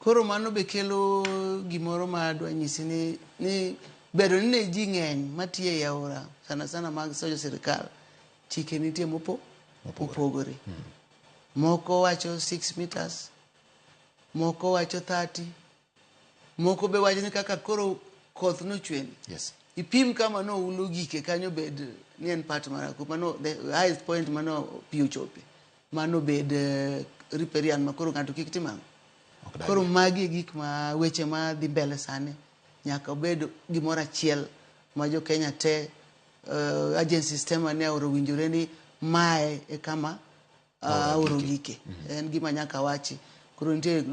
Koro mano be kelo gimoro ma adwa nyisi ni bedo ni ne ji ng'eny matiyo ei aora sana sana mag sojo sirikal chike nitie mopogore. Moko wacho 6 meters, moko wacho 30, moko be wacho ni kaka koro koth nochweni. Yes. Ipim kama noulo gike kanyo bed ni en part mar mano the highest point mano pi ochope. Mano bed riparian ma koro ng'ato kik tim ang'o. Koro magi e gik ma weche ma dhi mbele sani nyaka obed gimoro achiel ma jo Kenya te agencies te manie aora owinjore ni mae e kama aora ogike. En gima nyaka wachi. Koro nitie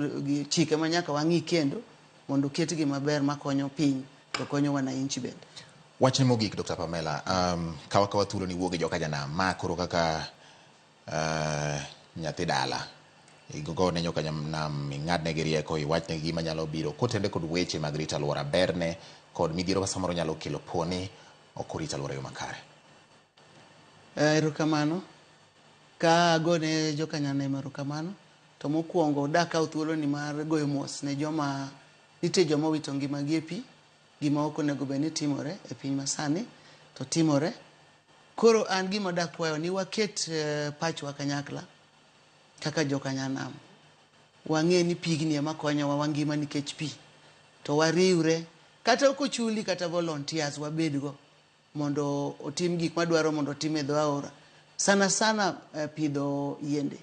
chike ma nyaka wang'i kendo mondo oketgi maber makonyo piny to konyo wananchi bende. Wachni mogik Dr. Pamela, kawa kawa thuolo ni wuog gi joka janam ma koro kaka nyathi dala igo ne joka janam ing'adne gi rieko iwachne gima nyalo biro kotende kod weche mag rito alwora berne kod midhiero ma samoro nyalo kelo poni ok orit alwora e yo makare. Erokamano. Ka agone joka nyanam erokamano to mokwongo dakaw thuolo ni mar goyo mos ne joma nitie joma owito ngimagi e pi gima ok onego bed ni timore e piny masani to timore. Koro an gima dakwayo ni waket pachwa kanyakla kaka joka nyanam. Wang'e ni pigni ema konyowa wangima nikech pi. To wariwre kata ok ochuli kata volunteers wabedgo mondo otim gik madwaro mondo otim e dho aora. Sana sana pidho yiende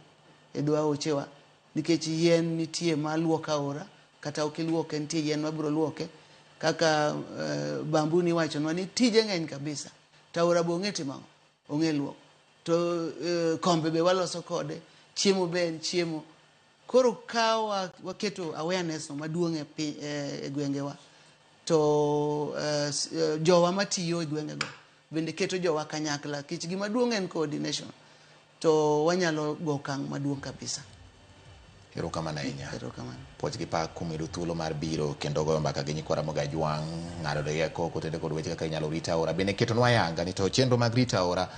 e dho aochewa nikech yien nitie maluoko aora kata ok iluoke nitie yien mabiro luoke kaka bambu ni iwachonwa ni tije ng'eny kabisa to aora be ong'e timo ang'o? Ong'e luoko. To kombe be waloso kode, chiemo be en chiemo. Koro ka waketo awareness no maduong' e gwengewa to jowa matiyo e gwengego bende keto jowa kanyakla nikech gima duong' en coordination to wanyalo go okang' maduong' kabisa. Erokamano ahinya. Erokamano. Puoch gi pak kuom yudo thuolo mar biro kendo goyo mbaka gi nyikwa Ramogi Ajwang', ng'ado rieko kotende kod weche kaka inyalo rit aora. Bende ketonwa ayanga ni to chenro mag rito aora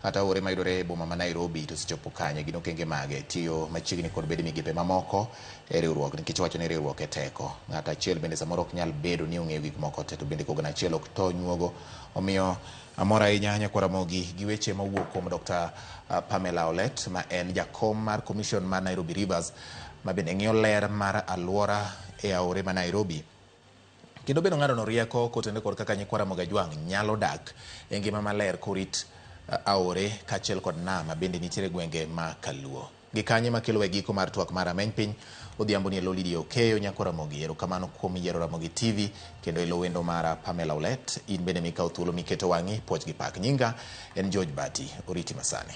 kata aore mayudore e boma ma Nairobi to osechopo kanye, gin okenge mage, tiyo machiegni kod bede migepe mamoko e riwruok nikech wacho ni riwruok e teko. Ng'ato achiel bende samoro ok nyal bedo ni ong'eyo gik moko te to bende kogno achiel ok tho nyuogo. Omiyo amor ahinya nyakwa Ramogi gi weche mowuok kuom Dr. Pamela Olet ma en jakom mar Commission mar Nairobi Rivers ma bende ng'iyo ler mar alwora e aore ma Nairobi. Kendo bende ong'ado no rieko kotenore kod kaka nyikwa Ramogi Ajwang' nyalo dak e ngima maler korit aore kaachiel kod nam ma bende nitiere e gwenge ma Kaluo. Gi kanye makelo e giko mar twak mar Ameny Piny odhiambo ni e lo Lydia Okeyo nyakwa Ramogi. Erokamano kuom yiero Ramogi TV kendo e lo wendo mara Pamela Olet. In bende mikawo thuolo miketo wang'i puoch gi pak. Nyinga en George Bati. Oriti masani.